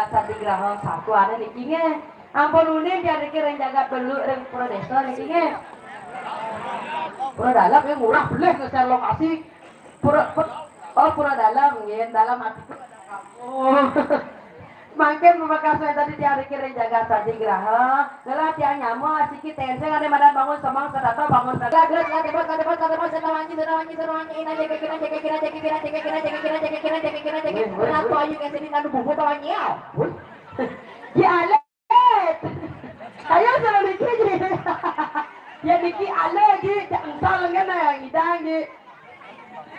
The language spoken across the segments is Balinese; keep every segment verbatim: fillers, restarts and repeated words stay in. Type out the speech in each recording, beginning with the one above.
Sandigraha satu ada niki nggih. Ampun unin diadiki ring jagat Belu ring Pura Desa niki nggih. Pura Dalem nggih murah belih ngeser lokasi. Pura, pur-, oh, Pura Dalem nggih, dalam hatiku ada kamu. Mangkin pamekasne tadi diadiki ring jagat Sandigraha. Gelah tiang nyama asiki tenseng ade madan bangun semeng setata bangun setata. Gelah, gelah, gelah, tebas, tebas, tebas, sena wangi, sena wangi, sena wangi, ina jeke, kina jeke, kina jeke, kina jeke, kina jeke, kina jeke, kina jeke, kina jeke. Wih, wih, wih. Ratu ayu kesini nandu bubu tawanya. Wih. Ji alit. Ayo suruh niki ji. Ya niki alit ji, jak engsel ngena yang idang ji.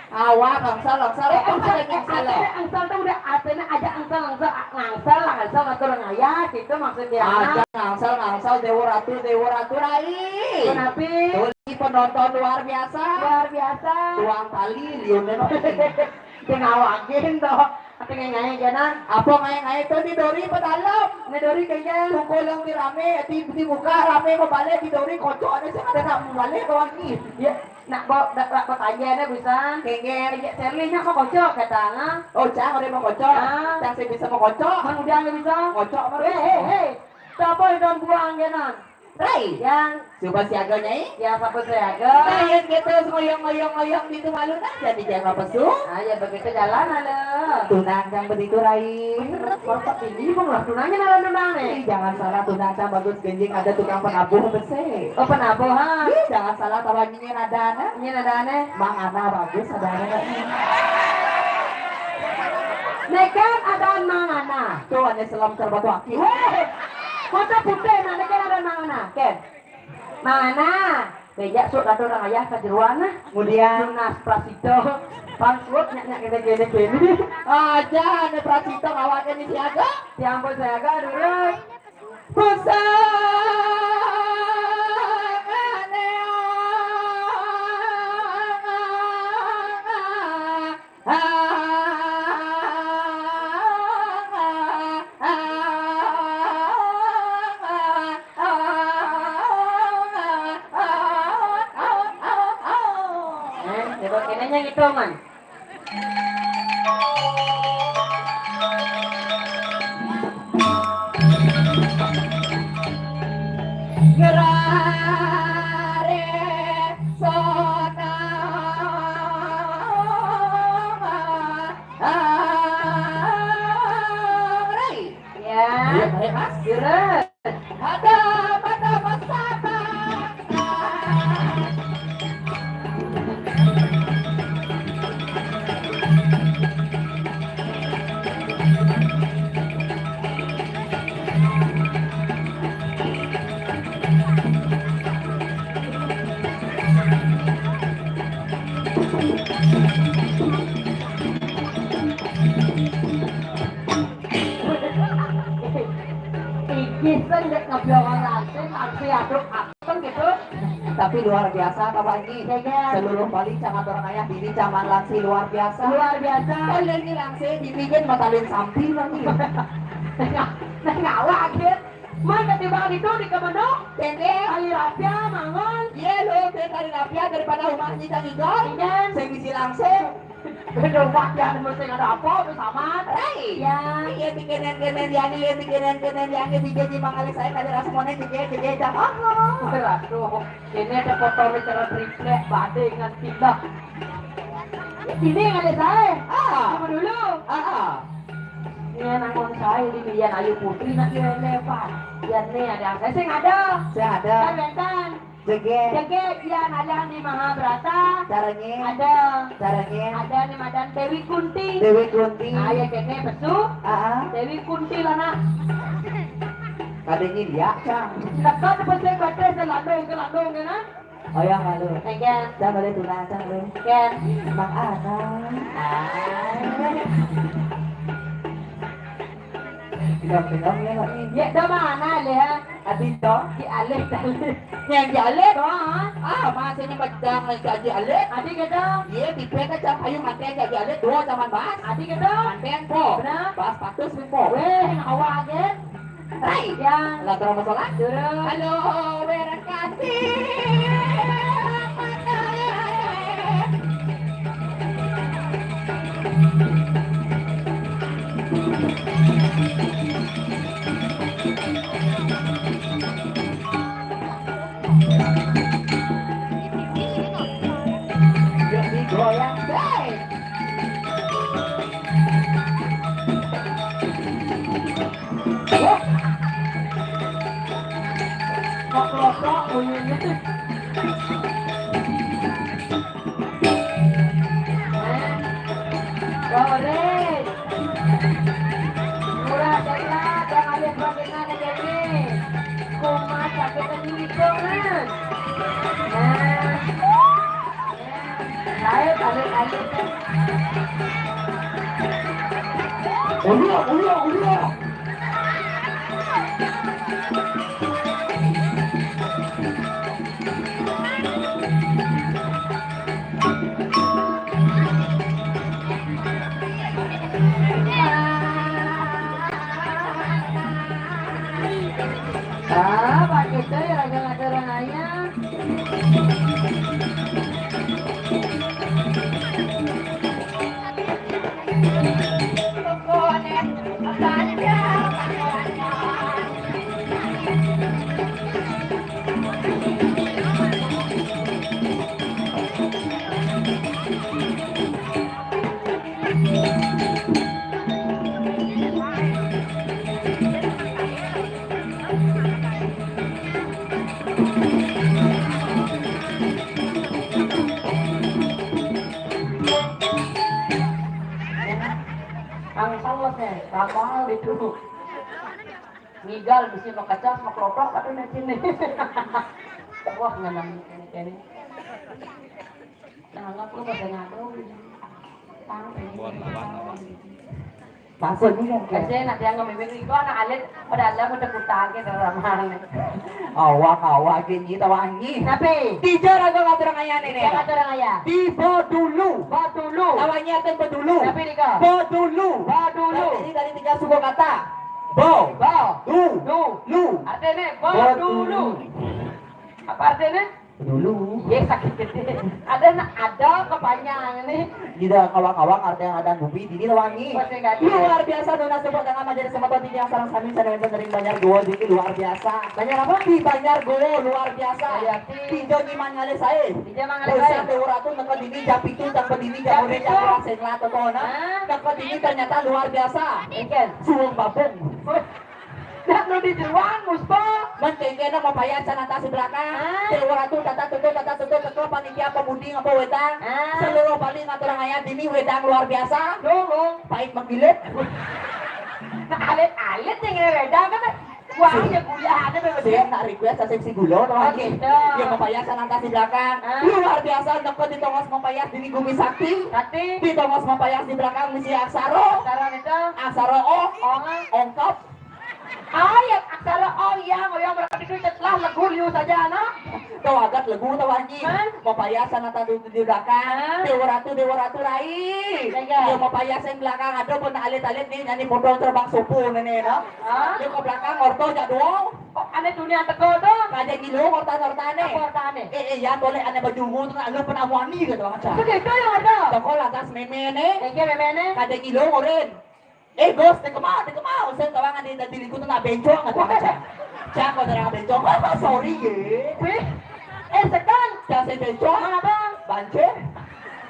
Awak engsel, engsel, eh, apa engsel, ada eh, engsel? Artinya engsel tuh udah artinya aja engsel, engsel, ngangsel lah, engsel ngatur ngayah gitu maksudnya. Aja ngangsel, ngangsel, dewa ratu, dewa ratu rai. Kenapa? Tuh, ini penonton luar biasa. Luar biasa. Tuang tali, liunnya. Dia ngawakin tuh. Apa ngae-ngae jana? Apa ngae-ngae to di dori pa dalem? Ni dori kaya. Tungkul yang di rame, di, di muka rame mau balik di dori kocok ada sih ada nak mau balik kawan ni. Ya, nak bawa nak, nak bertanya ada bisa. Kengge. Ya, Sherly nak mau kocok kata ha. Oh, cang ada mau kocok. Ah. Cang saya bisa mau kocok. Mang udah nggak bisa. Kocok baru. Hei, hei, hei. Siapa yang buang jana? Rai. Yang. Coba siaga, Nyai. Yang apa siaga? Nah, yang kita ngoyong-ngoyong-ngoyong di itu malu nah, jadi jangan pesu. Ah, ya begitu jalan, halo. Tunang yang begitu, Rai. Bener, merokok ini, Bang, lah, tunangnya nalan tunang, nih. Ih, jangan salah, tunang yang bagus genjing, ada tukang penabuh besi. Oh, penabuh, ha? Ih, jangan salah, tahu anjingnya nadana. Ini nadana. Mang Ana bagus, ada ada. Nekan ada Mang Ana. Tuh, ada selam kerbatu aki. Weh, kota putih, nah, nekan ada Mang Ana. Ken. Mana? Bejak suuk kata orang ayah ka jeruan nah. Kemudian. Tunas prasida. Pang suuk nyak-nyak kene-kene kene. Aja ane prasida ngawake ni siaga. Siampun siaga dulu. Pusangane. Eh, coba kenanya gitu, Man. Ngerare sona. Ah, Rai. Ya. Ayo, tarik, Mas. Jurus. Ada pada masa. Iki sing dek ngeblongan lantai, lantai aduk apa gitu. Tapi luar biasa, Bapak ini. Iya, iya. Seluruh Bali, camat orang ayah, dini camat lansi luar biasa. Luar biasa. Kalian ini lansi dibikin matalin samping lagi. Nah, ngawa akhir. Man ketimbang itu di kemeno? Tende. Tali rapia, mangon. Iya lo, ke tali rapia daripada rumah kita ngigol. Iya. Saya bisi lansi. Beda wah, ya, mesti ada apa, tuh, sama. Rai. Ya. Iya, dikenen-kenen, ya, nih, iya, dikenen-kenen, ya, nih, tiga, lima kali saya kali rasmone, tiga, tiga, jam. Oh, oh. Berat, tuh. Ini ada foto bicara triplek, badai dengan pindah. Ini yang ada saya. Ah. Sama dulu. Ah, ah. Ini anak saya, ini Yan Ayu Putri, nak dia lepas. Yan nih ada. Saya sih ada. Saya ada. Kan, kan. Jeget. Jeget, Yan, ada di Mahabharata. Caranya. Ada. Caranya. Ada nih, Madan Dewi Kunti. Dewi Kunti. Ah, ya, kene, besu. Ah, ah. Dewi Kunti lah, nak. Kadenya dia, Cang. Dekat, dekat, saya kata, saya ladung, ke ladung, kan, ah? Oh ya, malu. Enggak. Cang, boleh tunang, Cang, lu. Enggak. Bang Ana. Ah. Bilang-bilang ya, Mak. Ya, dah mana, Leh? Adi, toh? Di Alif, Alif. Yang di Alif? Toh, ha? Ah, masih ni macam si Haji Alif. Adi kata? Iya, di peta cang kayu manten si Haji Alif, dua zaman bahas. Adi kata? Manten po. Benar. Bahas patus pun po. Weh, awak aja. Rai. Yang. Lah, terus masalah. Turun. Halo, berkati. Wah. Kok kelopak bunyinya? Hah? Sorry. Murah, Zaira, jangan lihat bagaimana jadi. Kumat, sakit, dan gitu, kan? Nah. Ayo, ayo, ayo. Udah, udah, udah. Ah, Pak Kito ya, lagi ngatur ayam. Angsal lah, eh, kapal itu. Ngigal bisi makecas, maklotok, aduh, nanti nih. Wah, nganam ini, ini. Nah, anggap lu pada ngadu gitu. Tang, pengen. Buat lawan, lawan. Maksudnya kan, biasanya nanti yang ngemimpin itu anak alit, pada alam udah kutangin dalam hal. Awak, awak, gini, tawangi. Tapi. Tiga raga ngatur ngayane nih. Tiga raga ngayane. Di Bodulu. Bodulu. Tawangi atau Bodulu. Tapi, Dika. Bodulu. Bodulu. Terdiri dari tiga suku kata. Bo. Bo. Du. Du. Lu. Artinya, Bodulu. Bodulu. Apa artinya? Dulu. Iya, sakit gede. Ada, nak, ada kepanjangan nih. Tidak kawang-kawang, arti yang ada bumi, dini wangi. Pasti nggak ada. Luar biasa, nunas tepuk tangan aja di semua dini yang sarang sami, sarang yang sering Banjar Gowo, dini luar biasa. Banjar apa? Di Banjar Gowo, luar biasa. Iya, di. Di Jonyi Mangale saya. Di Jonyi Mangale saya. Dewa Ratu, neka dini, jam pitu, jam pedini, jam udah, jam pitu. Jam urang, sing lah, toko, nah. Hah? Neka dini ternyata luar biasa. Ikan. Suwung babung. Wih. Dak nu di jeruan, Muspa. Mending kena mau bayar sana tas di belakang. Ah. Dewa Ratu, tata tutu, tata tutu, teko panitia pemudi ngapa wedang. Ah. Seluruh Bali ngatur ayah dini wedang luar biasa. Dong, dong. Pahit menggilit. Nah, alit-alit yang ngene wedang kan. Wah, ya kuliah ada bebas. Saya nak request asik si gulo, teman. Oh, gitu. Ya, mau bayar sana tas di belakang. Ah. Luar biasa, neke di tongos mau bayar dini Bumi Sakti. Sakti. Di tongos mau bayar di belakang misi Aksaro. Aksaro itu. Aksaro O. Ong. Ongkop. Ayat aksara O yang, yang berarti itu telah legu liu saja, anak. Tuh, agat legu, tuh, Wanji. Hah? Mau payah sana tadi di belakang. Hah? Dewa Ratu, Dewa Ratu, rai. Tega. Iya, mau payah sana belakang. Ada pun alit-alit nih, nyanyi potong terbang supu nih, nih, no. Hah? Dia ke belakang, orto, jak doang. Kok aneh dunia teko tuh? Kaja gilo, orta-orta nih. Apa orta nih? Eh, eh, ya, boleh aneh baju tuh, lu pernah wani gitu, Bang Aca. Segitu yang ada. Toko lantas meme nih. Oke, meme nih. Kaja gilo, orin. Eh, Gus, teka mau, teka mau. Saya tawangan di, di lingkungan nak bencong, atau macam. Cak, kau terang bencong. Wah, sorry, ye. Wih. Eh, sekan. Cak, saya bencong. Mana, Bang? Banjir.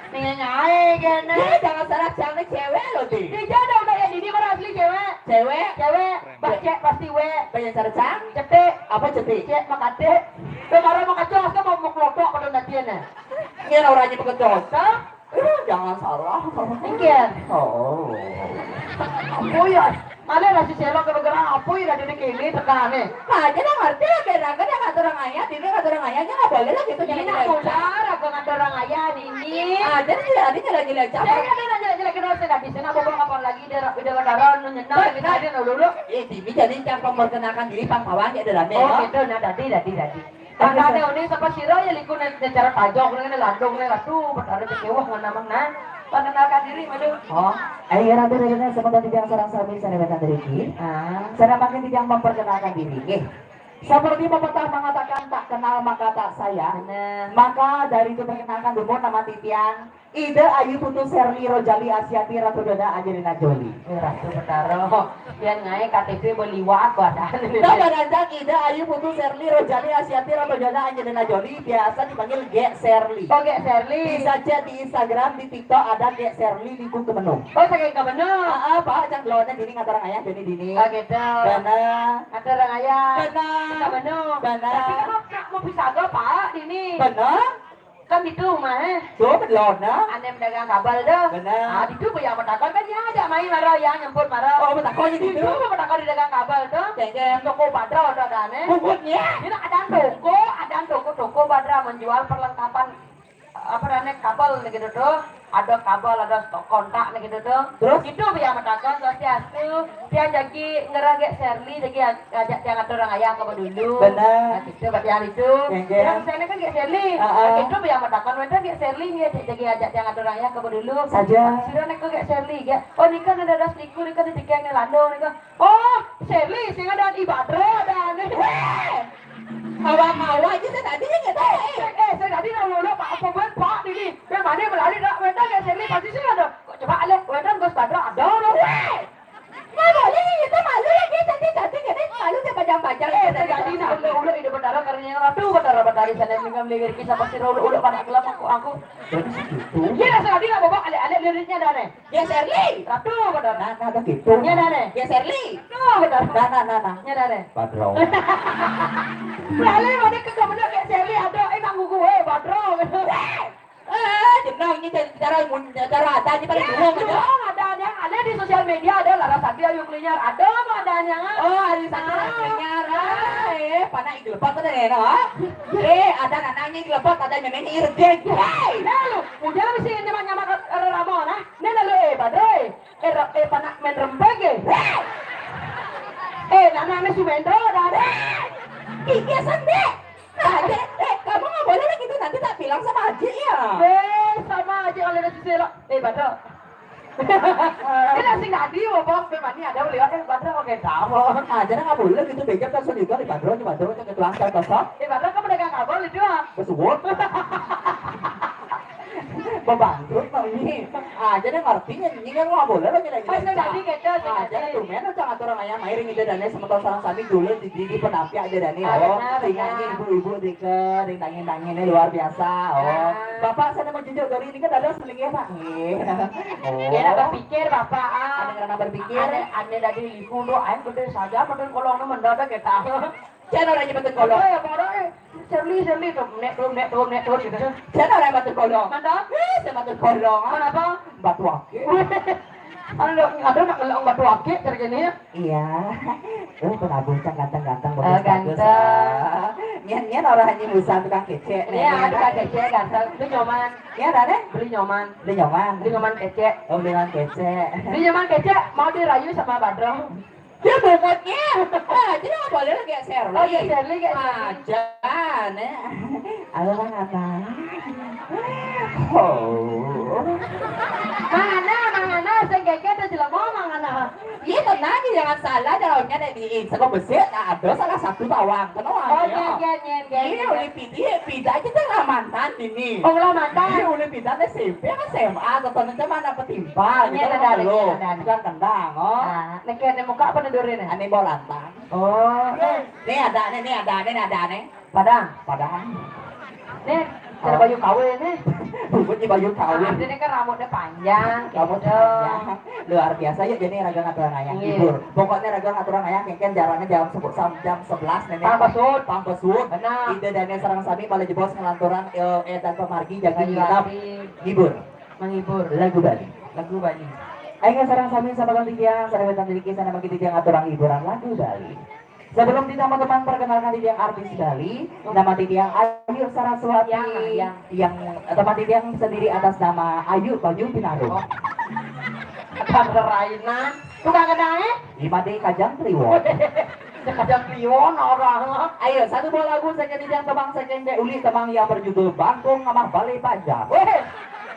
Nih, nyai, gini. Ye, jangan salah, cak, ini cewek loh, Di. Di, jangan udah ya, ini baru asli cewek. Cewek? Cewek. Baca pasti we. Banyak cara, cak? Cetek. Apa cetek? Cek, makate. Kemarin mau kacau, mau, mau kelotok pada nantiannya. Ini orangnya mau kacau. Hah? Eh, jangan salah. Iya. Oh. Apa ya? Mana nasi selok ke bergerak apa ya dari kini tekane? Nah, aja dah ngerti lah, kira-kira dia ngatur orang ayah, dia ngatur orang ayah, dia nggak boleh lah gitu. Ini jadi nak lecak. Muda, aku ngatur orang ayah ini. Ada sih, ada jelek-jelek. Saya kan ada jelek-jelek, kenal saya nggak bisa, nak bawa kapan lagi, dia, dia, dia, dia, nyenang, baik, ini baik. Tadi dulu. Eh, Dini jadi yang memperkenalkan diri, pang pawang ya, ada rame, oh, ya? Gitu, nah, tadi, tadi, tadi. Tangkane ini sapa sira ya liku nek cara tajok ngene landung ne, aduh, betara kecewa ngene mah, nah. Perkenalkan diri, madu. Oh, ayo, ratu, ratu, sebentar, tidak sarang sami, saya datang dari Ki. Ah. Saya makin tidak memperkenalkan diri, nggih. Seperti pepatah mengatakan, tak kenal maka tak sayang. Benar. Maka dari itu, perkenalkan dulu nama titiang, Ida Ayu Putu Serli Rojali Asiati Ratu Dada Angelina Jolie. Eh, Ratu Betara. Pian ngaé K T P beliwat badan. Nah, baranjang Ida Ayu Putu Serli Rojali Asiati Ratu Dada Angelina Jolie, biasa dipanggil Gek Serli. Oh, Gek Serli. Bisa cek di Instagram, di TikTok ada Gek Serli di Kutu Menu. Oh, saking ka Menu. Heeh, Pak, cang lawannya dini ngatur ayah jadi dini. Oh, gitu. Benar. Ngatur ayah. Benar. Ka Menu. Benar. Tapi kan mau, mau bisa ga, Pak, dini. Benar. Kan gitu mah, eh. Tuh, belum, nah. Ané pedagang kabel tuh. Benar. Ah, itu yang matakon kan ya ada main marah, yang nyemput marah. Oh, matakon gitu. Itu matakon di dagang kabel tuh. Cek, cek. Toko Badra ada, ada ané. Puputnya. Ini ada toko, ada toko, toko Badra menjual perlengkapan, apa namanya, kabel gitu tuh. Ada kabel, ada stok kontak nih gitu tuh. Terus? Itu yang matakon, Swastiastu. Dia jadi ngerang Gek Serli, jadi ngajak dia ngatur orang ayah ke dulu. Benar. Nah, gitu, berarti hari itu. Geng, geng. Yang saya kan Gek Serli. Heeh. Nah, gitu, yang matakon, wénten Gek Serli nih, jadi ngajak dia ngatur orang ayah ke dulu. Saja. Sudah nih ke Gek Serli, ya. Oh, ini kan ada das liku, ini kan di tiga yang lando, ini kan. Oh, Serli, sing ada di Badro, ada nih. Weh! Awak-awak aja saya tadi ingat, eh. Eh, eh, saya tadi lalu-lalu, Pak, apa buat, Pak, ini? Memang dia melari, nak, wénten Gek Serli, pasti sih ada. Kok coba lihat, wénten Gus Badro, ada, loh. Weh! Nggak boleh, itu malu lagi, cantik-cantik, ini malu dia pajang-pajang. Eh, saya tadi nak ulek-ulek di Betara, karena yang Ratu Betara, Betara, sana juga melihir kisah pasti ulek-ulek pada gelap aku, aku. Jadi segitu. Iya, saya tadi nak bawa alek-alek liriknya dah, nih. Ya, Serli. Ratu, bener. Nah, nah, ada gitu. Ya, dah, deh. Ya, Serli. Ratu, bener. Nah, nah, nah, nah. Ya, dah, deh. Badro. Lali, mana ke kamu nak Gek Serli, ada, eh, nak gugu, eh, Badro. Eh, jenang ini cara, cara, cara ada aja paling bingung aja. Ada, ada yang ada di sosial media, ada Larasati Ayu Klinyar, ada mau ada yang. Oh, ada satu. Ah. Klinyar. Ah, eh, panak iglepat ada ya, no? Eh, ada nanaknya iglepat, ada nyemen irjek. Hei, lalu, udah mesti nyaman-nyaman rama, nah. Nah, lalu, eh, Badro, eh. Eh, ra-, eh, panak main rempeg, eh. Eh, nana ame Sumendro, dah. Tiga sende. Nah, eh, eh, kamu nggak boleh begitu, nanti tak bilang sama Haji ya. Eh, sama aja kalau ada sisi lo. Eh, Badro. Ini nasi tadi, mau bawa ke mana? Ada beli, eh, Badro, oke, tahu. Nah, jadi nggak boleh gitu, bejat kan sudah di Badro, di Badro, ke tuang, kan, kosong. Eh, Badro, kamu dagang kabel itu, ah? Besuwut. Bebangkrut, Mami. Ah, jadi ngerti nih, ini kan nggak boleh lagi, lagi. Pas lagi, tadi kita, ah, jadi tumen aja ngatur orang ayam, air ini, dan semeton sareng sami dulu di, di, di penampiak aja, Dani. Ah, oh, benar, tinggal benar. Ini ibu-ibu di ke, ring tangin-tangin, ini luar biasa. Oh, ah. Bapak, saya mau jujur, dari ini kan ada seling ya, Pak? Iya. Oh. Dia berpikir, Bapak, ah. Ada karena berpikir. Ada, ada dari liku, doh, air gede saja, betul kolongnya mendadak, kita. Jangan orang cepat kolong. Apa ya, Pak, orang, eh? Serli, Serli, tuh, nek, tuh, nek, tuh, nek, tuh, gitu. Jangan orang batu kolong. Mantap. Eh, saya batu kolong. Kenapa? Batu akik. Ada, ada nak ngelak batu akik, cara gini ya? Iya. Oh, penabur cang ganteng-ganteng, bagus-bagus. Oh, ganteng. Ah. Nian, nian orang hanya usaha tukang kecek, nih, iya, nian. Tukang kecek, ganteng. Beli nyoman. Iya, ada, deh? Beli nyoman. Beli nyoman. Beli nyoman kecek. Oh, beli nyoman kecek. Beli nyoman kecek, mau dirayu sama Badro. Dia bobotnya. Ah, jadi nggak boleh lagi, Serli. Oh, iya, Serli, kayak Serli. Aja, nih. Halo, Mang Ana. Oh. Mang Ana, Mang Ana, sing geger ada jelema, Mang Ana. Iya, tenang, jangan salah, dalamnya ada di Instagram besi, nah, ada salah satu bawang. Kenapa? Oh, iya, iya, iya, iya. Iya, iya. Oleh Pidi, Pida aja tuh lah mantan ini. Oh, lah mantan. Iya, oleh Pida S M P apa S M A, atau mana petimpa, iya, gitu, ada, ada, ada. Bukan kendang, oh. Ah. Niki ane muka apa nih duri nih? Ane mau lantang. Oh. Nih ada nih, nih ada nih, nih ada nih. Padang. Padang. Nih, cara baju kawin nih. Rambutnya baju kawin. Artinya kan rambutnya panjang, rambutnya gitu. Panjang. Luar biasa ya, jadi raga ngaturan ayah. Iya. Hibur. Pokoknya raga ngaturan ayah, mungkin jaraknya jam sepuluh, sam-, jam sebelas nih. Pang besut. Pang besut. Benar. Ida Daniel sareng sami malah jebos ngelanturan, eh, eh, dan pemargi jangan nginap. Hibur. Menghibur. Lagu Bali. Lagu Bali. Ayo sareng sami sama titiang, sareng wetan niki sana bagi titiang aturang hiburan lagu Bali. Sebelum kita teman-teman perkenalkan titiang artis Bali, nama titiang Ayu Saraswati. Yang, yang. Yang, eh, teman titiang sendiri atas nama Ayu Banyu Pinarum. Oh. Ada rainan. Tukang kenang, eh? Lima D Kajang Kliwon. Kajang Kliwon orang. Ayo, satu buah lagu saking titiang tembang saking Dek Uli, tembang yang berjudul Bangkung Amah Balé Panjang. Weh,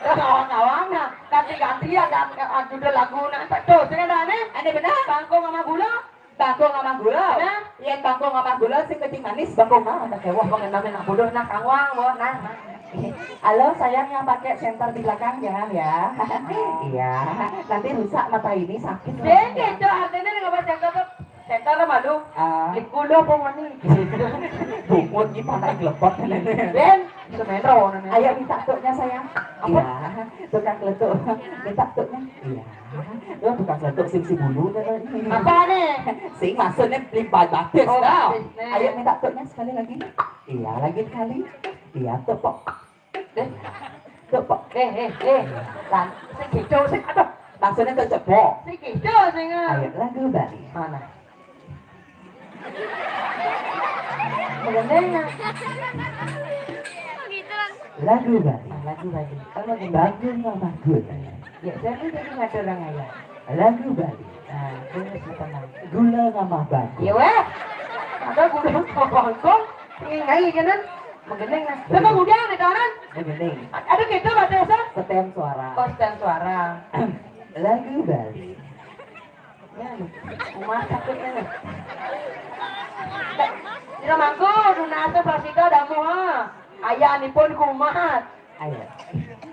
kawan-kawan, nah, ganti-ganti ya, dan, eh, judul lagu, nah, betul, sing ada nih. Ada benar? Bangkung Amah Gula. Bangkung sama gula. Nah. Iya, bangkung sama gula sing kencing manis, bangkung mah, udah kewah, pengen main nak bodoh, nah, kangwang, wah, nah. Halo, sayang, yang pakai senter di belakang jangan ya. Iya, nanti rusak mata ini, sakit. Deh, gitu, artinya nggak baca cakep. Senter sama lu. Ah. Di kulo apa mana? Bungut di pantai gelepot. Ben, itu menro namanya. Ayo minta tuknya, sayang. Apa? Iya, tukang keletuk. Minta tuknya. Iya. Tuh, tukang keletuk sing si bulu, tuh. Apa nih? Sing maksudnya beli batis. Oh, dah. Batis nih. Ayo minta tuknya sekali lagi. Iya, lagi sekali. Iya, tuh, Pok. Deh. Tuh, Pok. Eh, eh, eh. Lan, sing gitu, sing, aduh. Maksudnya tuh cepok. Sing gitu, sing. Ayo, lagu Bali. Mana? Bener, nah. Lagu Bali. Ah, lagu Bali. Kalau di Bangkung mah bagus. Ya, saya tuh tadi ngatur orang aja. Lagu Bali. Nah, terus tenang. Gula ngamah bangkung. Ya weh. Ada gula ngamah bangkung. Ngai kanan. Begeneng, nah. Coba udah nih, kanan. Begeneng. Aduh, gitu, Mbak Tessa. Setem suara. Oh, setem suara. Lagu Bali. Ya, rumah sakitnya nih. Ira mangko, dunasa prasida damu, ha. Ayanipun kumat. Ayo.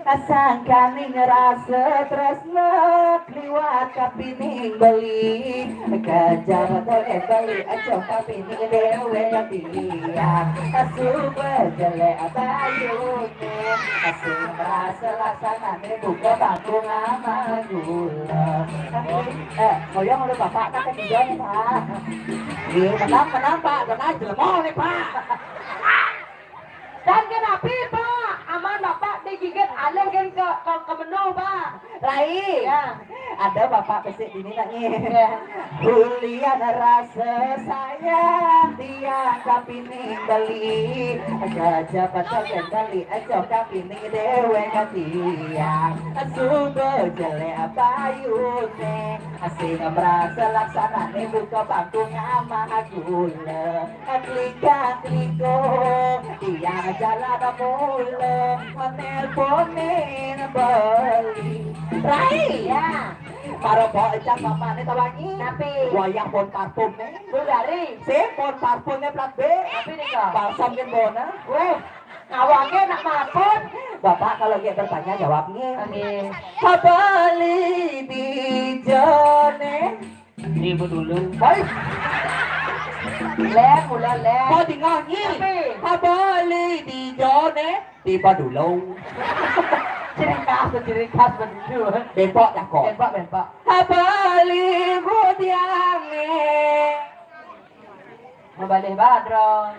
Sangkaning rasa tresna liwat kapining beli. Kajar toleh beli aja kapining dhewe tiang. Suba jelek bayune. Sing merasa laksanane buka bangku ngamal gula. Eh, koyo ngono Bapak tak ketiga nih, Pak. Iya, tenang, tenang, Pak. Tenang, jelema nih, Pak. Dan kenapa, Pak? Aman Bapak digigit alih kan ke, ke, ke menu, Pak. Rai. Ya. Ada Bapak besik ini nak ni. Ya. Hulian rasa sayang tiang kapining beli. Aja cepat kendali, aja kapining dewek tiang. Suba jelek bayune. Sing merasa laksanane buka bangku ngamah gula. Klingkang klingkung, tiang jalan mula, nelponin beli. Rai. Ya. Para bocah bapakne tawangi. Tapi. Wayah pon parfumne. Bu Dari. Sing pon parfumne plat B. Tapi nih kok. Balsam kan bona. Weh, ngawake nak mapun. Bapak kalau dia bertanya jawabnya. Oke. Habali di jone. Ibu dulu. Baik. Ler, mula ler. Kau tinggal ni. Tapi. Habali di jone. Tiba dulu. Ciri khas, ciri khas begitu. Bempok cakok. Bempok, bempok. Habali mudiange. Mabalih badrong.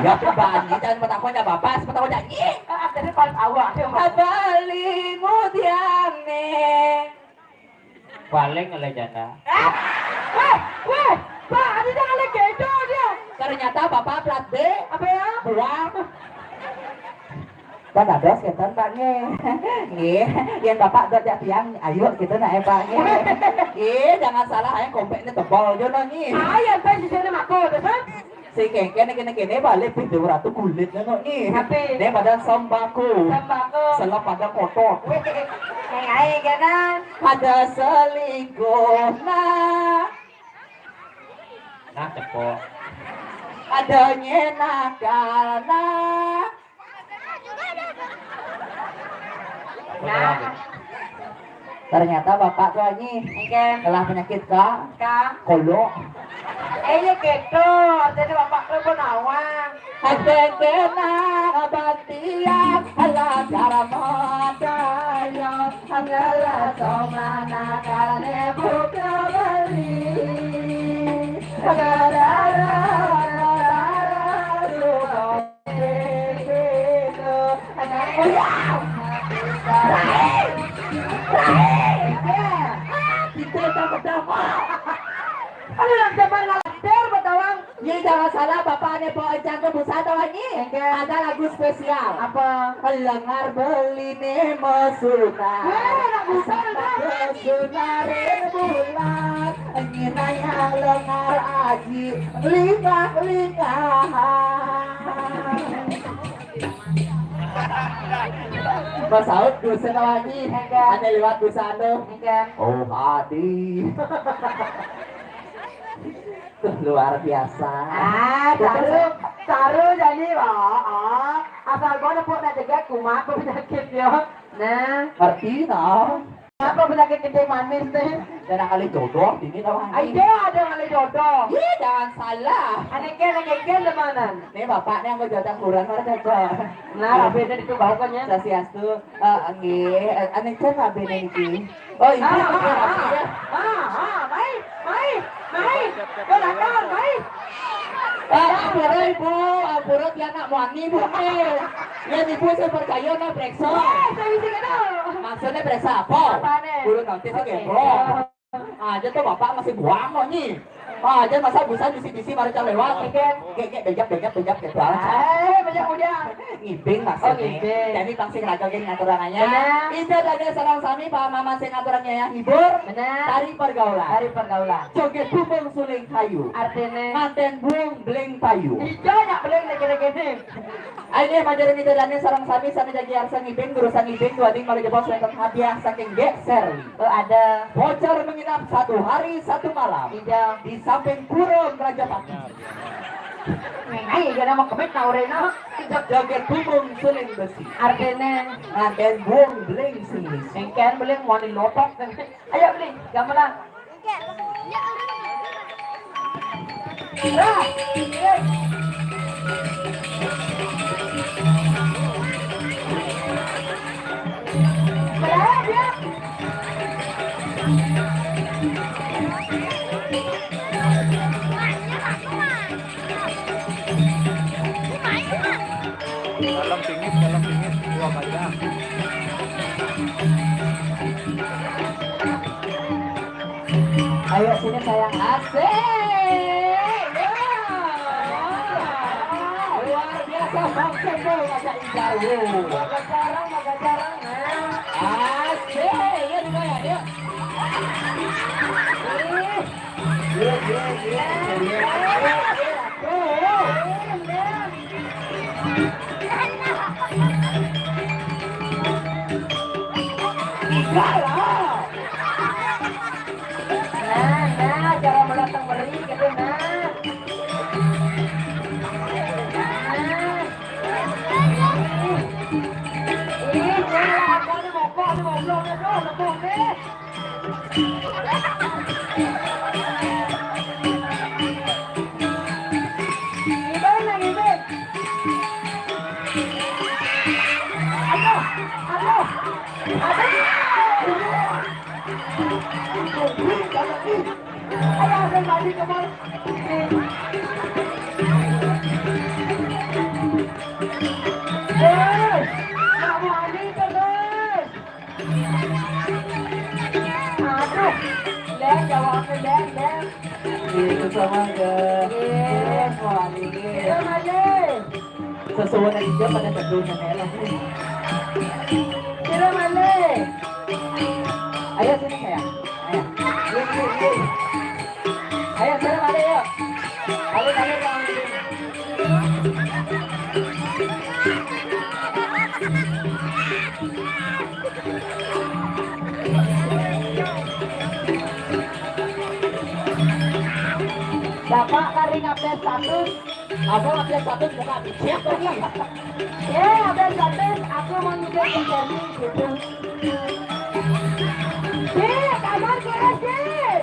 Ya, pribadi, jangan petakonya bapak, petakonya nyi. Ah, tadi pas awak. Habali mudiange. Paling oleh janda. Eh, weh, weh, Pak, ada yang oleh kedo dia. Ternyata bapak plat B. Apa ya? Buang. Kan ada setan, Pak, nggih. Nggih, yang bapak dot jak tiang, ayo kita nak, eh, Pak, nggih. Nggih, jangan salah, eh, kompeknya tebal je, nah, nggih. Ah, yang pen di sini mako, betul? Si kengken kene-kene balik pintu ratu kulit nengok ni. Tapi. Dia badan sembako. Sembako. Selap pada kotor. Weh, yang air kena. Ada selingkuh, nak. Nah, cepok. Ada nyenak, nak. Nah. Ternyata bapak tuh, Anyi, Engken. Telah penyakit ka-, Ka-. Kolo. Eh, ya gitu. Artinya bapak tuh pun awang. Hati kena bantian, alah cara matanya, alah somana kane buka beli. Gara-gara, gara-gara, Aduh, nang jaman ngalantir, betawang. Ye, jangan salah, bapak ane po encang ke busa tawang ni. Enggak. Ada lagu spesial. Apa? Lengar beli ne mesuna. Weh, anak busa, anak. Mesuna re bulan. Nyinaya lengar aji, lingkah-lingkah. Masaut dosen lagi. Enggak. Ada lewat dosen tu. Enggak. Oh, hadi. Luar biasa. Ah, saru, saru jadi, oh, oh. Asal gua nepuk nak jegat, kumat gua penyakit, yo. Nah. Ngerti, toh? Apa penyakit kencing manis nih? Dan kali jodoh, ini tau. Ai, dia ada kali jodoh. Ih, jangan salah. Aneh kan, aneh kan, teman-teman. Nih, bapak nih yang gua jodoh kurang, mana cocok. Nah, rapi itu bau kan ya. Swastiastu. Eh, nggih, eh, anu, Cen, Pak, bene niki. Oh, ibu, ah, ah, ah, ah, mai, mai, mai. Silakan, mai. Ah, ampura, Ibu, ampura, dia anak muani, Bu, eh. Ya, Ibu, saya percaya, nah, periksa. Eh, saya bisa kenal. Maksudnya periksa apa? Apa nih? Bulu nanti saya. Oke. Aja tuh bapak masih buang kok, Nyi. Aja masa busa bisi-bisi baru cak lewat. Oke. Gek, gek, bejak, bejak, bejak, gitu aja. Eh, bejak udah. Ngibing maksudnya. Oh, ngibing. Jadi pang sing raga geng ngaturangannya. Benar. Ida dane sareng sami, Pak Mama sing ngaturannya ya, hibur. Benar. Tari pergaulan. Tari pergaulan. Joget bumbung suling kayu. Artinya? Nganten buung beling payu. Ija nyak beling nek kene-kene. Ayo, majarin ida dane sareng sami, sami jagi arsa ngibing, guru sang ngibing, dua ding malah jebos wonten hadiah saking Gek Serli. Oh, ada. Voucher menginap satu hari satu malam. Ida. Di samping Pura Rajapati. Ayo, gana mau kemit, nah, Rena. Joget bumbung suling besi. Artinya? Nganten buung beling sing besi. Engken beling mau dilotok. Ayo, beling, gamelan. Dalam pingit, dalam pingit, dua kali. Ayo sini sayang, asik. Ya. Luar biasa, Bang Cendol ngajak Ijar. Maga jarang, maga jarang. Asik, ya, di bawah, ya. Ih. Iya, iya, iya, iya. Tuh. Ijar lah. Nah, nah, cara menatang meri gitu, nah. Nah. Ih, ih, nah, ada nih, mokok nih, gobloknya, tuh, lebur nih. Ngibing, nah, ngibing. Aduh, aduh, aduh. Ayo, ayo, maju, come on. Terus, kamu Ani terus. Aduh, Len, jawab aku, Len, Len. Itu sama aja. Iya. Iya, Ani. Iya, Mane. Sesuai aja pada teduh nenek lah. Iya, Mane. Ayo sini, sayang. Ayo. Yuk, yuk, yuk. Ayo, sini, Mane, yuk. Ayo, ayo, ayo. Bapak kari ngupdate status, apa ngupdate status muka dicek lagi. Ya, update status, aku mau ngidul ke Jerman gitu. Dek, kabar beres, Dek.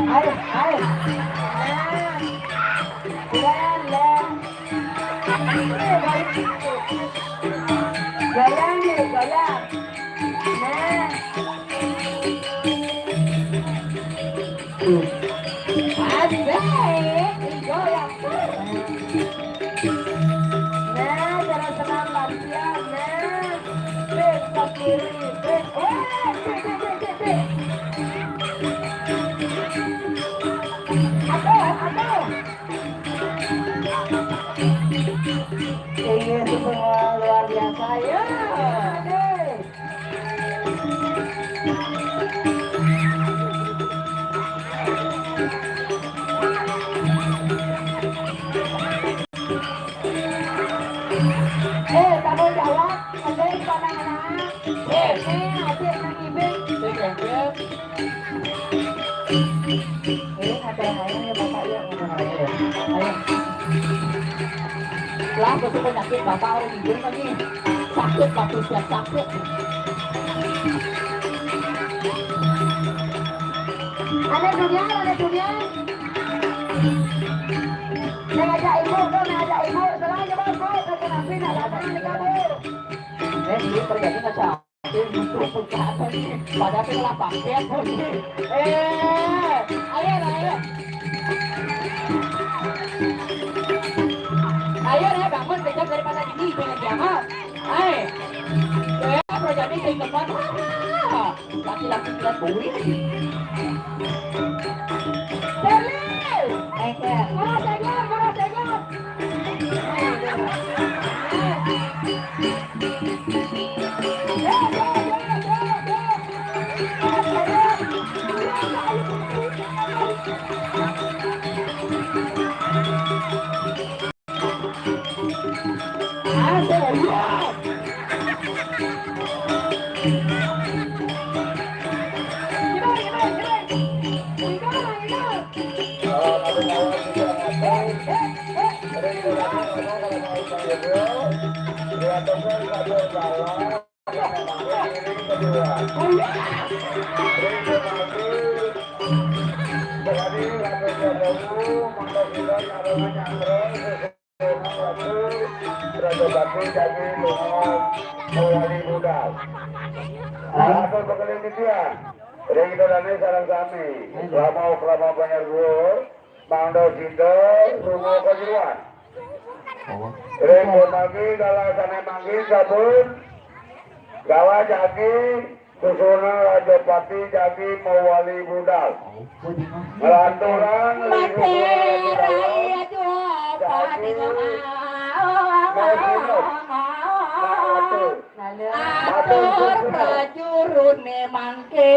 Ayo, ayo. Nah. Jalan, jalan. Goyang nih, goyang. Nah. Asik, goyang. Nah, cara senam latihan, nah. Bek ke kiri, bek. Wah, bek, bek, bek, bek, bek. Aduh, aduh. Iya, semua luar biasa, ya. Aduh. Lah, betul penyakit bapak orang hidung lagi. Sakit, batuk, dan sakit. Ada dunia, ada dunia. Saya ajak ibu, tuh, saya ajak ibu. Selain ibu, ibu, saya kenapa nak datang di kamu? Eh, ini terjadi macam Pada sing lapang, siap, Bos. Eh, ayo, ayo. Ayo, ya, bangun, besok daripada ini, jangan kiamat. Ayo. Eh, apa jadi sing depan? Laki-laki lihat duit. Serli! Eh, Cer. Murah senyum, murah senyum. Raja Batu jadi Lungo Mawali Budal. Atur pekeliling titiang. Ring dalane sareng sami. Selama selama banyak dhuwur, mangda sida lunga kajeroan. Ring pun mangkin, galah sane mangkin sampun galah jagi Susuna Rajapati jagi Mawali Budal. Ngelanturang Mati rai aduh pati Matur prajurune mangke.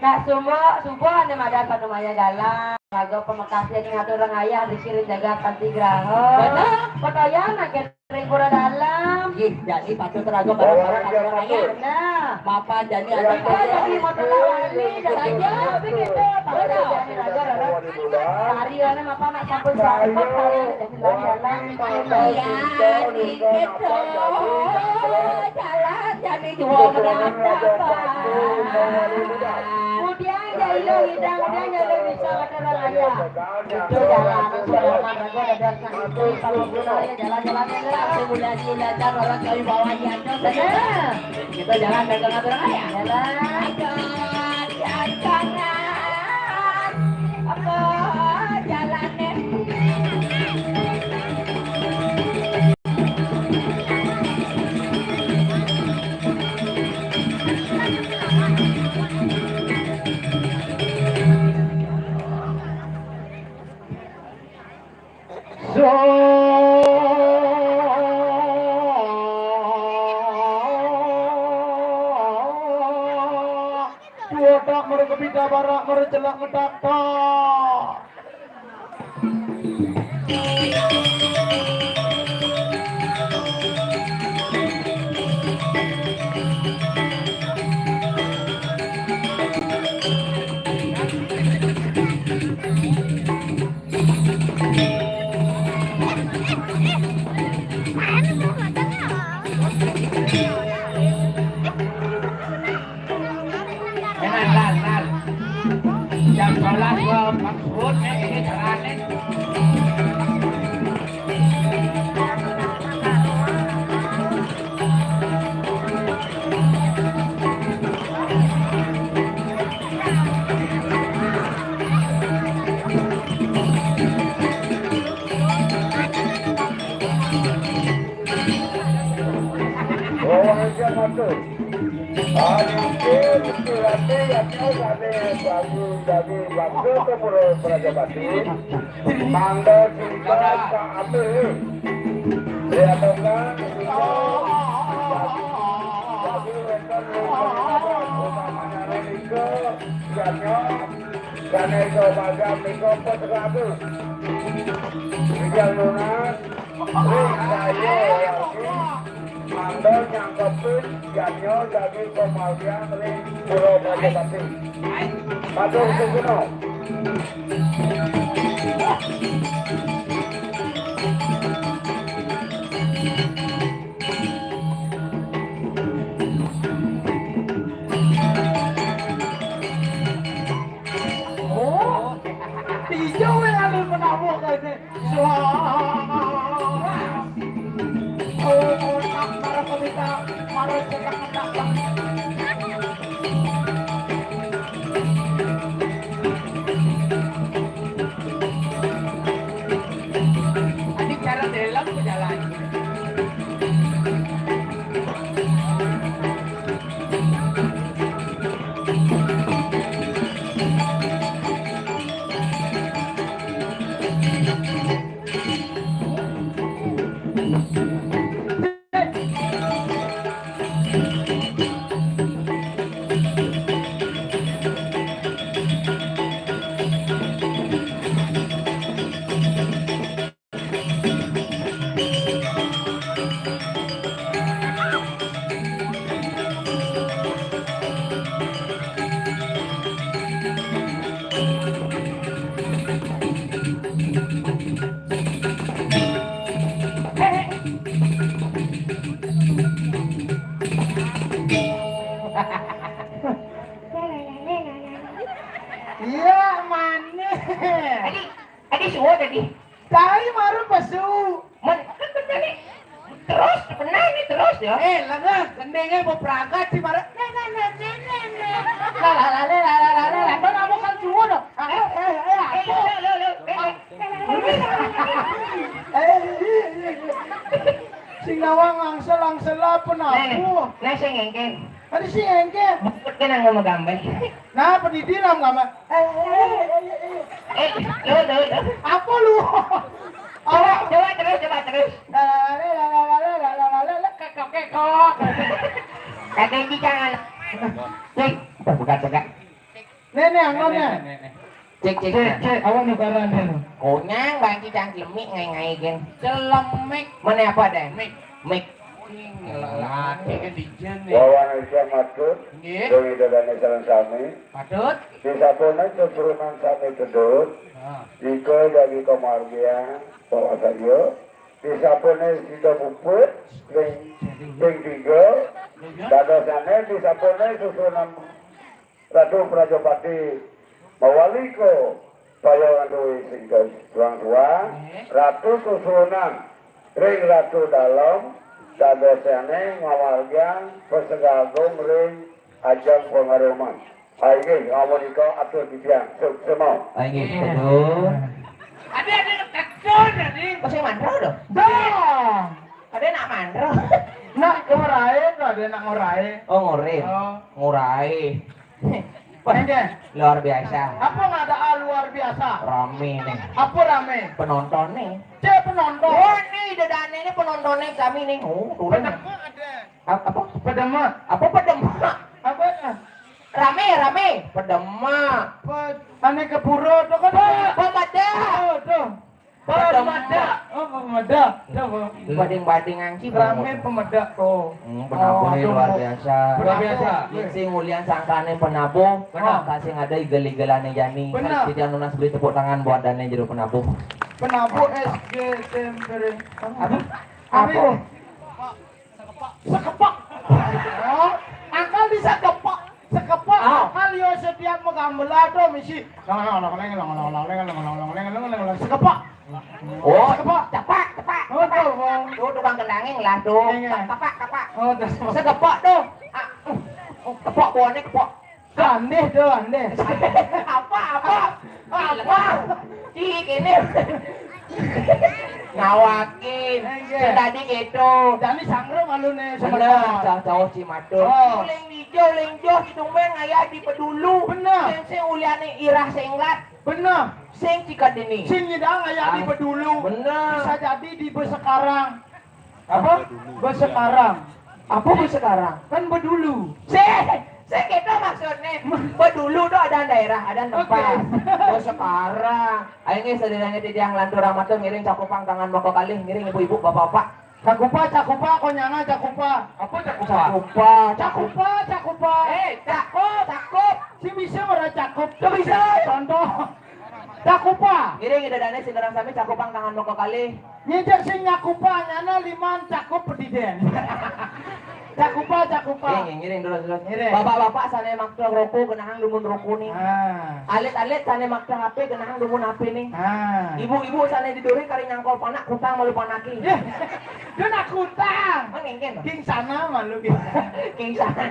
Nak sumbok, sumbok ane madan panumaya galah. Raga pamekasne ning atur rengayah dikirim jagat Panti Graha. Bener. Petoyan ake ring pura dalam. Nggih, jani patut raga bareng-bareng atur rengayah. Bener. Mapan jani ada. Kita jadi motor lawali, jalan-jalan, pikir deh, Pak. Bener. Jani raga, raga. Hari ane mapan nak sampun sampun, hari ane jalan-jalan. Iya, dikit tuh. Jalan jani dua menit apa? Kemudian jahilo ngidang, kemudian jahilo bisa kata orang aja. Itu jalan, itu jalan, aku ada itu sama guna ya, jalan-jalan ya. Aku udah diudah orang kami bawa aja. Benar. Kita jalan dagang orang aja. Jalan. Jangan, jangan. Apa jalannya? So, dua tak mereka pita barak mereka celak ngetak tak. Enak, Lan, Lan. Jam sebelas gua maksud, eh, ini carane. Oh, aja matur. Aduh, Gusti Ratu, ya, kau kami bagus, kami bangga ke Pulau Prajapati. Mangga singkat ka ati. Lihat kan, singkat. Jadi, wonten, wonten, utamanya nika, janya, janya iso bagian nika, pos ragu. Rijal lunas, ring saya, mangga nyangkepin, janya, jadi pemalian, ring Pulau Prajapati. Matur suwun. Iya, manis. Tadi, tadi suwa tadi. Cai maru pesu. Men, kan bener nih. Terus, benar nih terus ya. Eh, lengan, gendengnya mau berangkat sih, maru. Nih, nih, nih, nih, nih, nih. Lah, lah, lah, lah, lah, lah, lah, lah. Kan kamu kan suwa dong. Ah, eh, eh, eh, Eh, aku. Lo, lo, lo, lo. Eh, eh, eh, eh. Sing nawang angsel-angsel apa, Nih, nabuh? Nih, sing ngengkeng. Ada sing ngengkeng. Bukut kan yang mau gambar. Nah, pendidik lah gambar. Eh, eh, eh, eh, eh. Eh, lo, lo, lo. Apa lu? Coba, coba terus, coba terus. Lah, lah, lah, lah, lah, lah, lah, lah, lah, lah, kekok, kekok. Kata ini jangan. Nih, bukan, bukan. Nih, nih, anggon, nih. Cek, cek, cek. Awan nukaran, nih. Konyang, bangki cangklemik, ngai-ngai, gen. Celemik. Mana apa deh? Mik. Mik. Lelaki kan di jen, nih. Wawan Aisyah Matut, Nggih. Doni Dodane Sareng Sami. Patut. Disapune keturunan sami tedut. Ah. Iko dagi kemargian, bawa saja. Disapune sida puput, ring, ring tiga. Dadosane disapune susunan Ratu Prajapati mawalika payangan duwi sing suwang-suwang, Nggih. Ratu susunan ring Ratu Dalem, dadosane ngamargiang Pesega Agung ring ajeng pangaruman. Inggih, amunika atur titiang. Suk-, semau. Inggih, betul. Ade, ade, tekon, ade. Kok sing mantra, dong? Dong. Ade nak mantra. Nak ngorahe, to, ade nak ngorahe. Oh, ngorahe. Oh. Ngorahe. Wah, Inggih. Luar biasa. Apa nggak ada, ah, luar biasa? Rame nih. Apa rame? Penonton nih. Cek penonton. Wah, nih, dedane ini penontonnya kami nih. Oh, turun. Penonton ada. Ap-, apa? Pedema. Apa pedema? Apa? Rame, rame. Pedema. Pe-, ane ke pura tu kan? Pe-, pemeda. Oh, tu. Pedema. Pemeda. Oh, pemeda. Tu apa? Bading-bading anci rame pemeda tu. Hmm, penabuh. Oh, ni tu luar biasa. Luar biasa. Sing ulian sangkane penabuh, benar. Kasih ada igel-igelane jani. Benar. Kan kita nunas beri tepuk tangan buat dane jero penabuh. Penabuh S G Tempering. Apa? Apa? Sekepak. Oh, akal bisa kepak. Sekepak. Ah. Akal yo setiap magambela tu misi. Sekepak. Oh, sekepak. Cepak, cepak. Oh, cepak. Tu, oh. Tu tukang kendanging lah tu. Iya, iya. Kepak, kepak. Oh, tu. Sekepak tu. Ah, uh, oh, kepak buahnya kepak. Andeh tu, andeh. Apa, apa? Apa? Cik ini. Ngawakin. Enggak. Sing tadi gitu. Jani sangro malu nih. Bener, sebentar. Cau-cau cimatur. Oh. Uling ijo, uling jo, cidung meng ayah di pedulu. Bener. Sing, sing uliane irah sing lat. Bener. Sing cikat ini. Sing nyidang ayah di pedulu. Bener. Bisa jadi di besekarang. Apa? Besekarang. Apa besekarang? Kan bedulu. Sih, sih gitu maksudnya. Bedulu tuh ada daerah, ada tempat. Oke. Besekarang. Ayo nih, sedinane titiang lantur amat tuh, ngiring cakupang tangan moko kalih, ngiring ibu-ibu, bapak-bapak. Cakupa, cakupa, konyanga, cakupa. Apa cakupa? Cakupa, cakupa, cakupa. Eh, cakup, cakup. Si bisa ora cakup? Tuh bisa. Contoh. Cakupa. Ngiring ida dane sing ngarang sami cakupang tangan moko kalih. Nyintak sing nyakupa nyana liman cakup pediden. Cakupa, cakupa. Ngiring, ngiring dulu, dulu. Ngiring. Bapak-bapak sane makta roko genahang dumun roko ni. Ah. Alit-alit sane makta H P genahang dumun H P ni. Ah. Ibu-ibu sane di duri kari nyangkol panak kutang malu panaki. Ya. Dia nak kutang. Mengingkin. King sana malu king sana. King sana.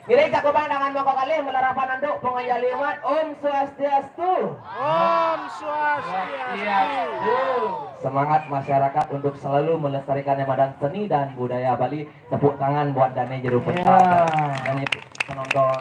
Ngiring cakupang tangan moko kalih, melarapan anduk, penganjali umat. Om Swastiastu. Om Swastiastu. Semangat masyarakat untuk selalu melestarikan madan seni dan budaya Bali. Tepuk tangan buat dane jero pentas. Ya. Dan penonton.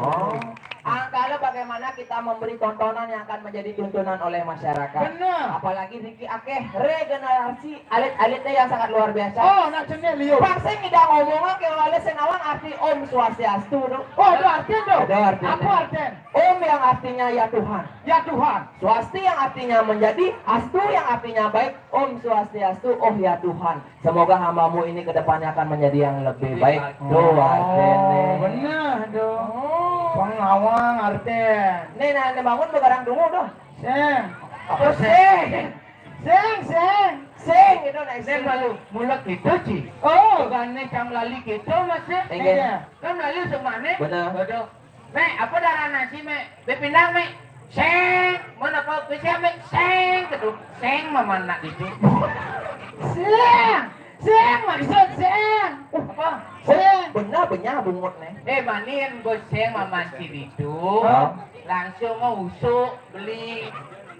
Oh. Angkala bagaimana kita memberi tontonan yang akan menjadi tuntunan oleh masyarakat. Benar. Apalagi niki akeh regenerasi alit-alitnya yang sangat luar biasa. Oh, nak cenil liu. Pasti tidak ngomong ke wale senawang arti Om Swastiastu tu. Oh, ada arti tu. Ada arti. Apa arti? Om yang artinya ya Tuhan. Ya Tuhan. Swasti yang artinya menjadi, astu yang artinya baik. Om Swastiastu, oh ya Tuhan. Semoga hambamu ini ke depannya akan menjadi yang lebih baik. Tuh, artinya. Oh, benar dong. Oh. Pengawang arti. Nih, nah, nih bangun begarang dulu dong. Sing. Apa sing? Sing, sing. Sing gitu, nak sing. Malu, mulut gitu, Ci. Oh. Bukannya cang lali gitu, Mas, ya? Enggak. Iya. Kan lali semane. Bener. Bodoh. Mek, apa darah nasi, Mek? Be pindah, Mek. Seng, mana kau ke siapa, Mek? Seng, gitu. Seng, mama nak itu. Seng, seng, maksud seng. Apa? Seng. Benar, benar, bungut, nih. Eh, manin, gue seng, mama Ci itu. Hah? Langsung mau usuk, beli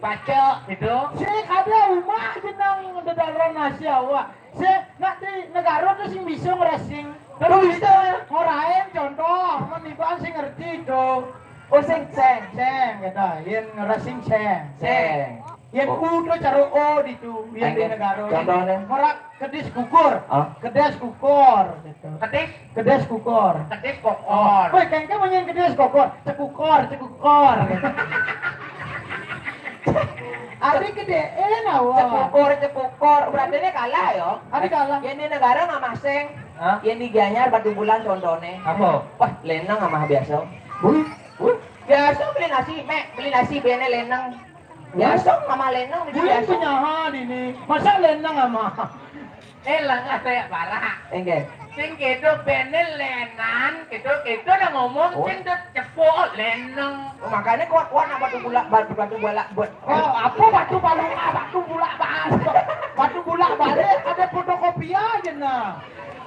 pacok, gitu. Seng, ada rumah, jenang, ada darah nasi awak. Sing, nak di negara tu sing bisa ngerasing. Terus bisa. Ngorain contoh, meniban sing ngerti tu. Oh, sing, seng. Seng, kata. Yen ngerasing seng. Seng. Yen oh. U tu cara O di tu, yen di negara ni. Contohnya? Ngora kedis kukur. Ah? Kedis kukur, gitu. Kedis? Kedis kukur. Kedis kokor. Woi, kengke manyen kedis kokor. Cekukor, cekukor, gitu. Adi gedeen awak. Cekukor, cekukor. Berarti ini kalah, yo. Adi kalah. Yang di negara nggak maseng. Hah? Yang di Gianyar Batu Bulan contohnya. Apa? Wah, lenang sama biasa. Wih, wih. Biasa beli nasi, Mek, beli nasi bene lenang. Biasa sama lenang, wih, biasa. Penyahan ini. Masa lenang sama? Eh, lengah kayak parah. Enggak. Sing gitu bene lenan, gitu, gitu udah ngomong, oh. Sing tuh cepuk lenang. Oh, makanya kuat-kuat nak batu bulak, batu, batu bulak, buat. Oh, apa batu balung, ah, batu bulak, Bas? Batu bulak balik, ada fotokopi aja, nah.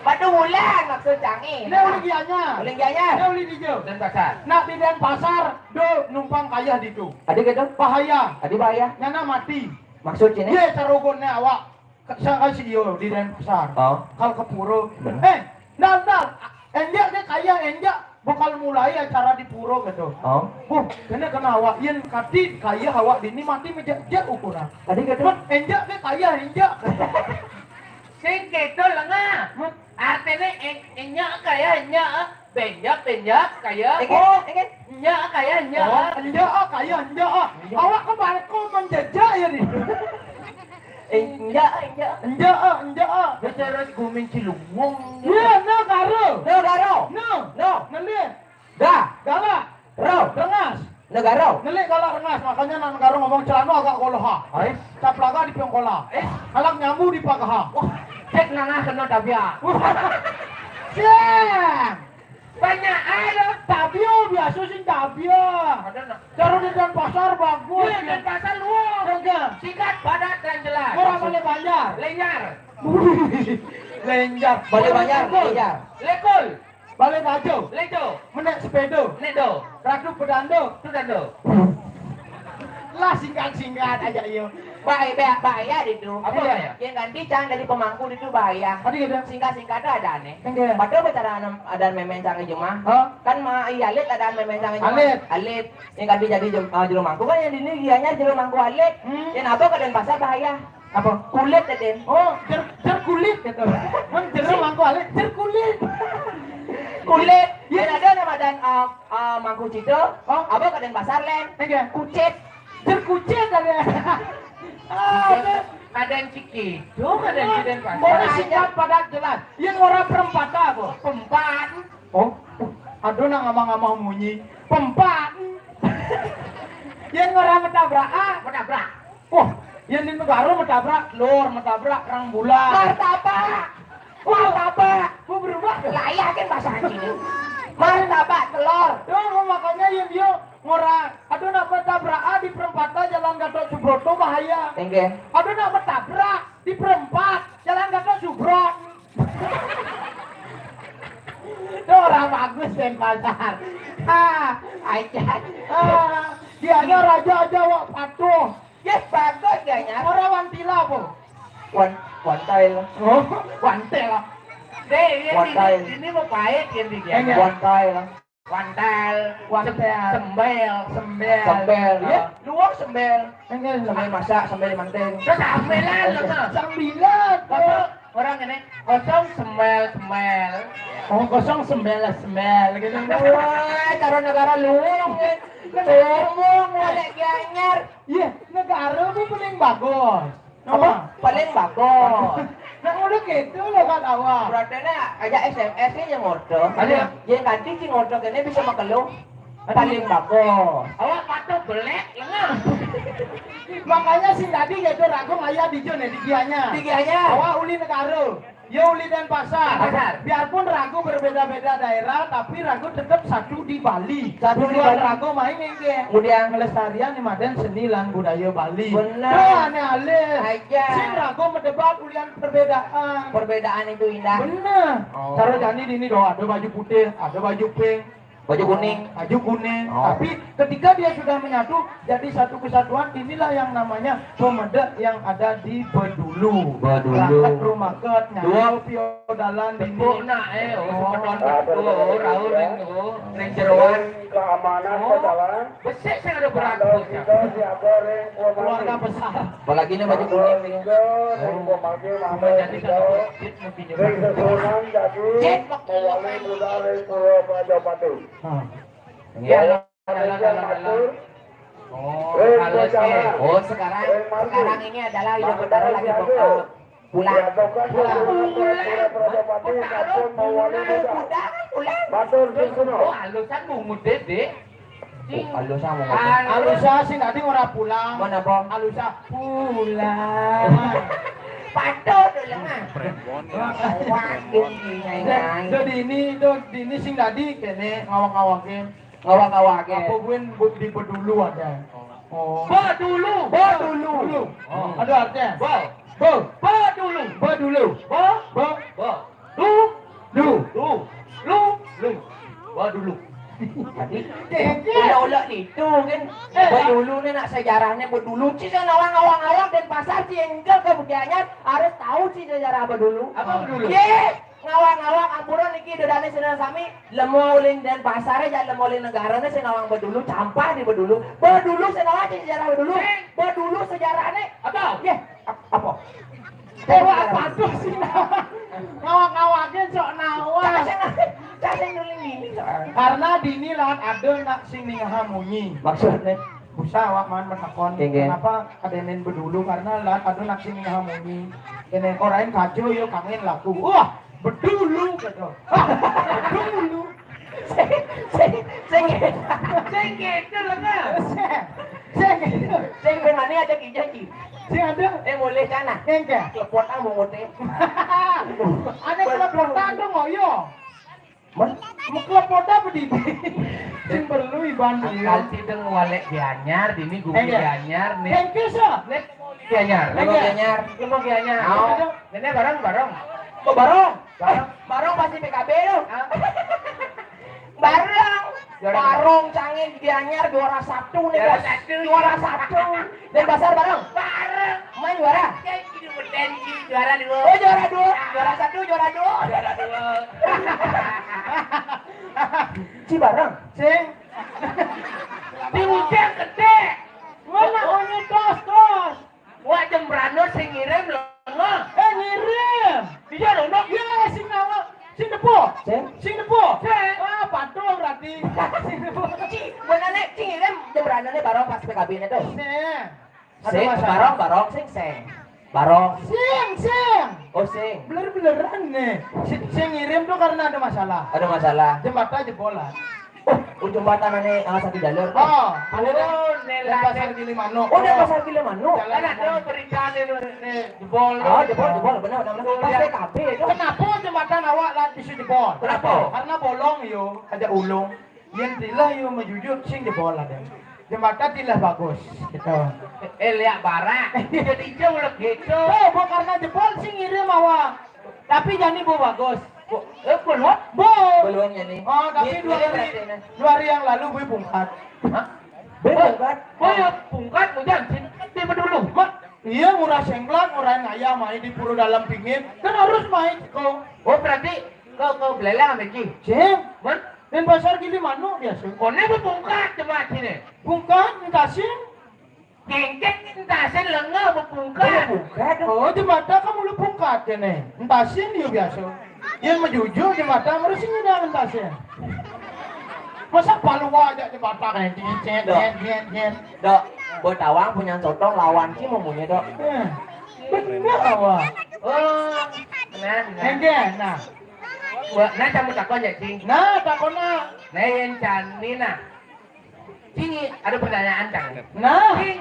Batu bulan maksud canggih. Ini uli Gianyar. Uli Gianyar. Ini uli di jo. Denpasar. Nak di Denpasar, do numpang kayah di tu. Ada gitu? Bahaya. Ada bahaya. Nyana mati. Maksud sini? Ye, carogonnya awak. Saya kasih iyo di Denpasar. Oh. Kalau ke pura. Bener. Eh, nal, nal. Enjak ke kayah, enjak. Bakal mulai acara di pura gitu. Oh. Buh, kena kena awak. Yen kati kayah awak dini mati mejak-jak ukuran. Tadi kata? Buh, enjak ke kayah, enjak. Sing gitu lengah. Hah? Artinya en-, enjak kayah, enjak. Benjak, benjak, kayah. Enggak, oh, enggak. Enjak kayah, enjak. Oh, enjak, ah, kayah, enjak, ah. Enjak. Awak ke balkon menjejak ya ni. Eh, enjak, enjak. Enjak, ah, enjak, ah. Bicara di Gumin Ciliwung. Iya, negara. Negara. No. No. Ngelir. Ga. Galak. Ro. Rengas. Negara. Ngelik galak rengas, makanya nak negara ngomong celana agak koloha. Ais. Caplaga di piong kola. Eh. Alang nyambu di pagaha. Wah, cek nangah kena tabia. Siang. Banyak ada. Tabia biasa sing tabia. Ada nak. Cara di Denpasar bagus. Iya, ya. Denpasar luar. Enggak. Singkat, padat, dan jelas. Orang Bale Banjar. Lenjar. Lenjar. Bale Banjar, Lekol. Lenjar. Lekol. Bale Tajo. Lejo. Menek sepeda. Nek do. Ratu Pedando. Tu dando. Lah singkat-singkat aja iyo. Baik, baik, baik ya itu. Apa iya, bahaya? Yang ganti cang dari pemangku itu bahaya. Tadi gitu. Singkat-singkat ada aneh. Enggak. Padahal bicara ada memen cang jemaah. Hah? Kan ma iya alit ada memen cang jemaah. Alit. Alit. Yang ganti jadi jem, uh, juru mangku kan yang dini gianya juru mangku alit. Hmm. Yang apa ke Denpasar bahaya. Apa? Kulit ya, Den. Oh, jer, jer kulit gitu. Mang jero mangku alit, jer kulit. Kulit. Ya ada nama dan uh, uh, mangku cito. Oh. Apa ke Denpasar, Len? Enggak. Kucit. Jer kucit ada. Ah, ada. Ada yang ciki. Tuh ada yang di Denpasar. Pokoknya singkat padat jelas. Yang orang perempatan apa? Pempat. Oh, aduh, nak ngamah-ngamah munyi. Pempat. Yang orang metabrak, ah, metabrak. Wah, yang di negara metabrak, lor metabrak, terang bulan. Martabak. Martabak. Mau berubah? Lah, iya kan bahasa Aceh. Martabak, telur. Yo, makanya yang dia ngora, aduh, nak metabrak, ah, di perempatan Jalan Gatot Subroto bahaya. Enggak. Aduh, nak metabrak di perempat Jalan Gatot Subroto. Itu orang bagus Denpasar. Ah, aja. Ah, dia ada raja aja wak patuh. Yes, bagus ya, ya. Orang wantila apa? Wan, wantail. Oh, wantail. Deh, ini, ini mau pahit ini dia. Wantail. Wantal, wantal. Sem-, sembel. Sembel. Sembel, ya. Luwak sembel. Sembel masak, sembel manten. Terus sambelan lo, Kak. Sambilan. Kosong, orang ini, kosong sembel, sembel. Oh, kosong sembel, sembel gitu. Wah, cara negara luwak. Ngomong, balik Gianyar. Iya, negara itu paling bagus. Apa? Paling bagus. Nah, udah gitu loh kan awal. Berarti ini aja S M S ini yang ngorder. Ada. Yang ganti si ngorder ini bisa makelo. Paling bagus. Awak patuh belek lengan. Makanya sing dadi gitu ragu ngaya di Jun ya, di Gianyar. Di Gianyar. Awak uli Negara. Yo uli Denpasar. Denpasar. Biarpun ragu berbeda-beda daerah, tapi ragu tetap satu di Bali. Satu di Bali. Ragu main engke. Kemudian ngelestarian ni madan seni lan budaya Bali. Benar. Nah, ane alih. Aja. Sing ragu mendebat ulian perbedaan. Perbedaan itu indah. Benar. Oh. Cara jani dini doh, ada baju putih, ada baju pink. Baju kuning. Baju kuning. Oh. Tapi ketika dia sudah menyatu jadi satu kesatuan, inilah yang namanya pemedek yang ada di Bedulu. Bedulu. Raket rumaket, nyanyi piodalan di. Tepuk nak, eh, oh, oh. Semeton Bedulu, oh, Raul ning, oh, ning jeroan. Keamanan. Oh. Besik sing ada berat. Keluarga besar. Apalagi ini baju kuning nih. Oh. Cuma jadi satu masjid lebihnya. Jet waktu. Nah. Ya, dalam, dalam, dalam. Oh, kalau sih. Oh, sekarang, sekarang ini adalah Ibu Betara lagi mau, eh, pulang. Pulang. Pulang. Pulang. Pulang. Oh, alusan mungut, Dek. Oh, alusan mungut. Alusan sing tadi ora pulang. Mana, Bang? Alusan pulang. Patut dulu, Mas. Wah, ini, ini, ini. Jadi ini, itu, ini sing tadi kene ngawak-ngawakin. Ngawak-ngawake. Apa buin bu-, di Bedulu ada? Oh. Bedulu. Bedulu. Bedulu. Oh. Ada artinya? Be. Be. Bedulu. Bedulu. Be. Be. Be. Du. Lu. Lu. Lu. Lu. Bedulu. Tadi. Ulah-ulah itu kan. Eh, Bedulu ni nak sejarahnya Bedulu. Ci sing nawang-nawang awak Denpasar, ci enggal ke Gianyar, harus tahu ci sejarah Bedulu. Apa Bedulu? Ye. Ngawang-ngawang, ampura niki dedane sedherek sami, lemo uling Denpasar, ya lemo uling negarane sing nawang Bedulu, campah di Bedulu. Bedulu sing nawang sing sejarah Bedulu. Bedulu sejarahne. Apa? Ye, ap-, apa? Eh, wah, apa tuh sih nawang? Ngawang-ngawangin sok nawang. Cak sing, cak sing nuling ini sok. Karena dini lan ada nak sing ningah munyi. Maksudnya? Busa awak man menakon, nggih, nggih, kenapa kadenen Bedulu? Karena lan ada nak sing ningah munyi. Kene korain kajo yo kangen laku. Wah, Bedulu gitu. Hah, Bedulu. Sing, sing, sing, sing gitu loh, Kak. Sing, sing gitu. Sing ben mane aja ki janji. Sing ada. Eh, mulih sana. Engke. Klepot ah munguté. Ane klepot dong, oh, yo. Mun? Muklepot apa di? Sing perlu iban dia. Akal tideng walek Gianyar, dini gumi Gianyar, nih. Thank you, sir. Nek Gianyar. Lemo Gianyar. Lemo Gianyar. Au. Nenek bareng, bareng. Kok bareng? Bareng. Bareng pasti P K B lo. Ah. Bareng. Juara. Bareng Cangin Gianyar juara satu nih, Bos. Juara satu. Juara satu. Denpasar bareng? Bareng. Main juara? Ya, ini berjanji juara dua. Oh, juara dua. Juara satu, juara dua. Juara dua. Ci bareng? Sing. Di ujung gede. Mana onye tos, tos? Wah, Jembrana sing ngirim lenga. Eh, ngirim. Iya, lho, Nok. Iya, sing nawa. Sing depo. Sing? Sing depo. Sing. Ah, patuh berarti. Sing depo. Ci, benane ci ngirim Jembrana ne bareng pas P K B ne tuh. Sing. Ada masalah. Barong, barong, sing, sing. Barong. Sing, sing. Oh, sing. Beler-beleran nih. Sing, sing ngirim tuh karena ada masalah. Ada masalah. Jembatan jebolan. Oh, oh, jembatan ane, ah, satu jalur. Oh, ada dah. Oh, Denpasar Gilimanuk. Oh, Denpasar Gilimanuk. Jalan. Kan ada berita nih, nih, jebol. Oh, jebol, jebol, benar, benar, benar. Oh, pas iya. P K B itu. Kenapa jembatan awak lah bisa jebol? Kenapa? Karena bolong yo, ada ulung. Yen tilah yo majujuk sing jebol ada. Jembatan tilah bagus, gitu. Eh, lihat barak. Jadi jauh lagi itu. Oh, bo karena jebol sing ngirim awak. Tapi jani bo bagus. Bo, eh, bo luang? Bo. Bo luang jani. Oh, tapi dua hari, dua hari yang lalu bo pungkat. Hah? Bo pungkat? Bo ya pungkat, hujan sini kan tiba dulu. Mak, iya, murah sengklat, murah ngayah, mai di pura dalam pingin. Kan harus mai kok. Oh, berarti kau, kau belelang sama Ci? Sing. Mun? Denpasar Gilimanuk biasa. Kone bo pungkat jemaat sini. Pungkat, entasin. Kengkek entasin lenga bo pungkat. Bo pungkat. Oh, jembatan kamu lu pungkat kene. Entasin dia biasa. Yang majujuk jembatan harus ini dah entasin. Masa palua aja jembatan kayak gini, cet, cet, cet, cet. Dok, bo tawang punya sotong lawan ci mamunye, Dok. Eh, bener awak. Oh, nah, nah. Engke, nah. Wah, nah, kamu takon ya, Ci? Nah, takon nah. Nah, yang cani nah. Ci, ada pertanyaan, Cang. Nah. Ci,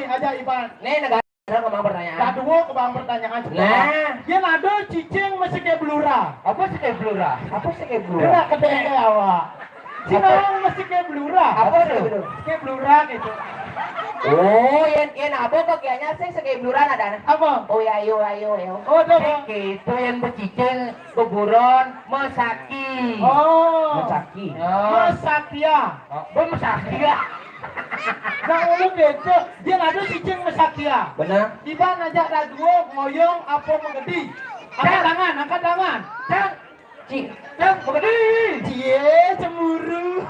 Nih, aja Iban. Nih, negara kembang pertanyaan. Kaduo kembang pertanyaan. Nah. Yén ado cicing mesti kayak belura. Apa sih kayak belura? Apa sih kayak belura? Kena kedek kayak awak. Cina mesti kayak belura. Apa tuh? Kayak belura gitu. Oh, yén, yén abo bagiannya sih kayak belura ada. Apa? Oh ya, ayo, ayo, ayo. Oh, ada, Bang. Gitu, yang becicing, beburon, mesaki. Oh. Mesaki. Oh. Mesakia. Oh, bemesakia. Nah, ngono gitu. Dia ada cicing mesakia. Benar. Iban ajak dah duo ngoyong apa menggedi. Angkat tangan, angkat tangan. Cang. Ci, Cang, menggedi. Cie, cemburu.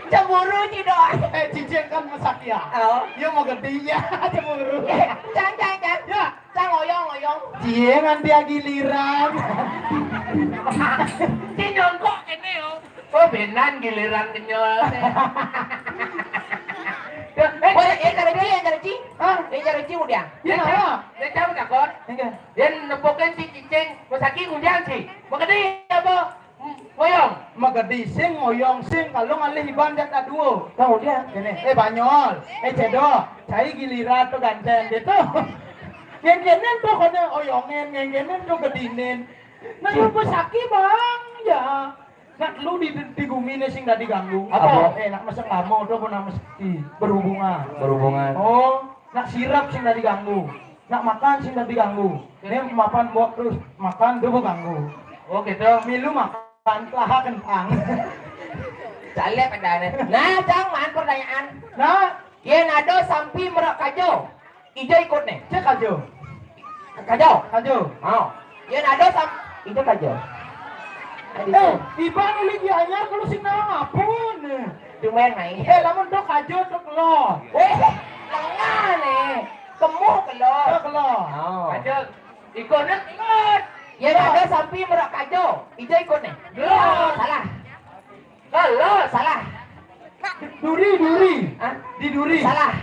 Cemburu, Ci, doang. Eh, cicing kan mesakia. Oh. Dia menggedi, ya, cemburu. Cang, cang, cang. Ya. Cang, ngoyong, ngoyong. Cie, nganti giliran. Ci nyongkok kene yo. Oh, benan giliran kenyol. Eh, boleh, eh, cari Ci, eh, cari Ci. Hah? Eh, cari Ci udah. Iya, Cang. Dia Cang takon. Iya. Dia nepukin si cicing, mesaki udah sih. Menggedi apa? Ngoyong. Menggedi sing, ngoyong sing, kalau ngalih Iban jatah duo. Tahu dia. Ini, eh, Banyol, eh, Cedok, cai giliran tuh ganteng gitu. Ngengkenen tuh kone oyongen, ngengkenen tuh gedinen. Nah, lu pesaki, Bang, ya. Nak lu di, di gumi nih sing dah diganggu. Apa? Apa? Eh, nak mesek lama tuh apa nak mesek berhubungan. Berhubungan. Oh, nak sirap sing dah diganggu. Nak makan sing dah diganggu. Ini mapan buat terus makan tuh ganggu. Oh, gitu. Milu makan, telah kentang. Calep ada nih. Nah, Cang, maan pertanyaan. Nah, yén ado sampi merak kajo. Ijo ikut nih. Cek kajo. Kajo. Kajo. Mau. Yén ado sam-, ijo kajo. Tadi eh, tuh. Iban uli di anyar kalau sing nawang apun. Cuman main. Eh, lamun dok kajo dok lo. Eh, lengah nih. Kemuh kelo. Dok lo. Oh. Kajo. Ikut nih, ikut. Yén ado sampi merak kajo. Ijo ikut nih. Belum. Salah. Kalau salah. Duri, duri. Hah? Di duri. Salah.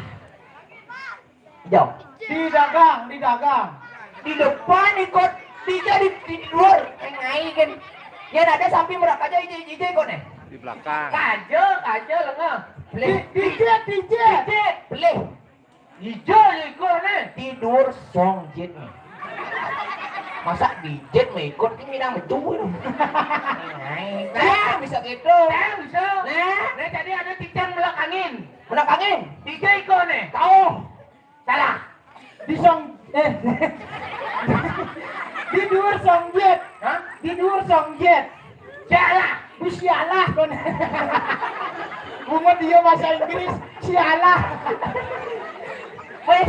Jauh. Di dagang, di dagang. Di depan ikut, di, di, di luar. Yang naik kan. Yén ado sampi merak kajo, ijo, ijo ikut nih. Di belakang. Kajo, kajo lengah. Pelih. Di, dijit, dijit. Dijit, pelih. Ijo ikut nih. Tidur song jit nih. Masa dijit mau ikut, ini minang betul. Nah, bisa gitu. Nah, bisa. Nah. Nah, tadi ada cicing melak angin. Melak angin? Tiga ikut nih. Tahu. Salah. Di song, eh. Di duur song jit. Hah? Di duur song jit. Sialah. Wis sialah kon. Bungut dia bahasa Inggris, sialah. Wis,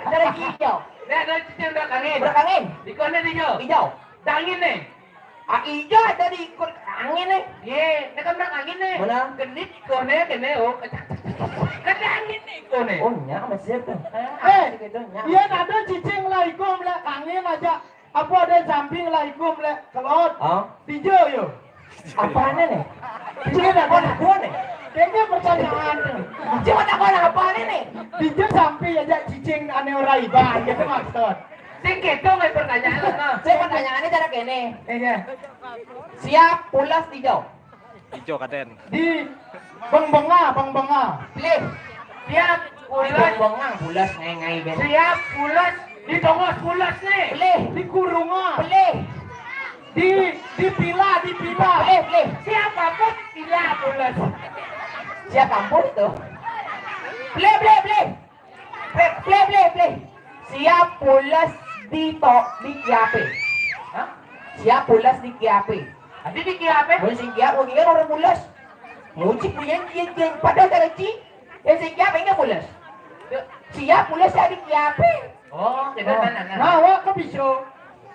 dari hijau. Nek ada cicing merak angin. Merak angin. Di kono hijau. Hijau. Dangin nih. Ah, ijo ada di ikut angin nih. Yé, ini kan merak angin nih. Mana? Genit kone kene, oh. Kan angin nih kone. Oh, nya masih tuh. Eh, gitu, nya. Iya, ada cicing lah, iku melak angin aja. Apa ada samping lah, iku melak kelot. Ah? Tijo yo. Apaan nih? Cicing ada kone, kone. Kayaknya pertanyaan nih. Cuma tak kone apaan nih? Tijo samping aja cicing ane ora iban, gitu maksud. Sing gitu nggak pertanyaan, nah. Saya pertanyaannya cara kene. Iya. Siap, pulas tijo. Ijo kaden. Di bengbenga, bengbenga. Pelih. Siap, pules. Bengbenga, pules, ngai-ngai ben. Siap, pules. Di tongos pules nih. Pelih. Di kurunga. Pelih. Di, di pila, di pila. Pelih, pelih. Siap, apa? Pila, pules. Siap, ampun tuh. Pelih, pelih, pelih. Pleh, pleh, pleh, pleh. Siap pules di to, di kiape. Hah? Siap pules di kiape. Adi di kiape? Mun sing kiap, mun kiap orang pules. Muci punya dia, dia, padahal dari ci, yang sing kiape enggak pules. Siap pules ya di kiape. Oh, kita Oh. Nah, nah, nah. Nah, awak ke bisu.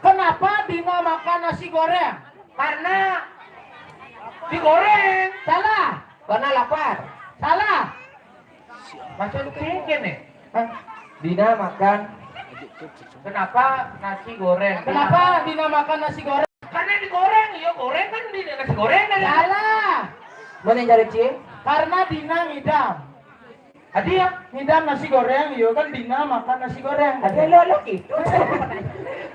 Kenapa Dina makan nasi goreng? Karena digoreng. Salah. Karena lapar. Salah. Maksud kene. Hah? Dina makan. Kenapa nasi goreng? Kenapa Dina makan nasi goreng? Karena digoreng, ya goreng kan di nasi goreng kan. Salah. Mana yang cari, Ci? Karena Dina ngidam. Adi ya? Ngidam nasi goreng, ya kan Dina makan nasi goreng. Adi lo, lo gitu.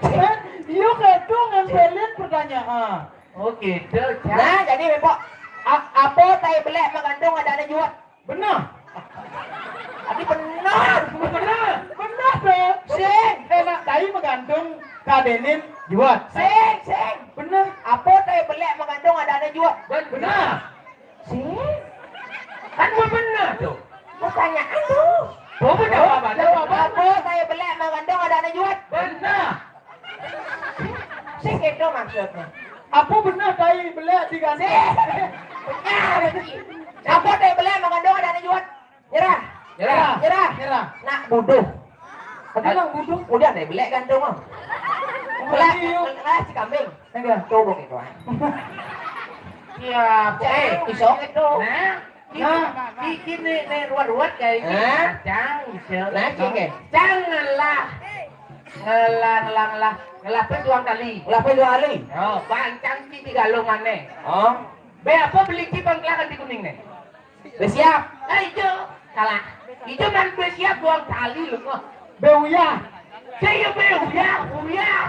Kan, iya gitu ngempelin pertanyaan. Oh gitu, Cak. Nah, jadi Bepok, ap-, apa tai belek mengandung ada anak juat? Beneh. Adi beneh. Beneh. Beneh, Beb. Sing. Enak tai mengandung kadenin juat. Sing, sing. Beneh. Apa tai belek mengandung ada anak juat? Beneh. Sing. Kan mau beneh tuh. Pertanyaan tuh. Oh, bener, Apa? Bener, Apa? Apa tai belek mengandung ada anak juat? Beneh. Sing gitu maksudnya. Apa beneh tai belek diganti? Sing. Bener, Ci. Apa tai belek mengandung ada anak juat? Nyerah. Nyerah. Nyerah. Nak buduh. Tadi nak buduh. Udah deh, belek gantung, ah. Belek, Iya. Belek si kambing. Enggak. Coba gitu, ah. Iya, Eh, Cak. Iso. Nah, Nah. Iki nih, nih ruwet-ruwet kayak ini. Hah? Cang, Cang. Nah, Cing, eh. Cang ngelah. Ngelah, ngelah, ngelah. Ngelah pes dua kali. Ngelah pes dua kali. Oh, pancang ci di galungan nih. Oh. Be apa beli ci pangkelakan di kuning nih? Be siap. Eh, ijo. Salah. Ijo man be siap dua kali lu kok. Be uyah. Saya be uyah, uyah.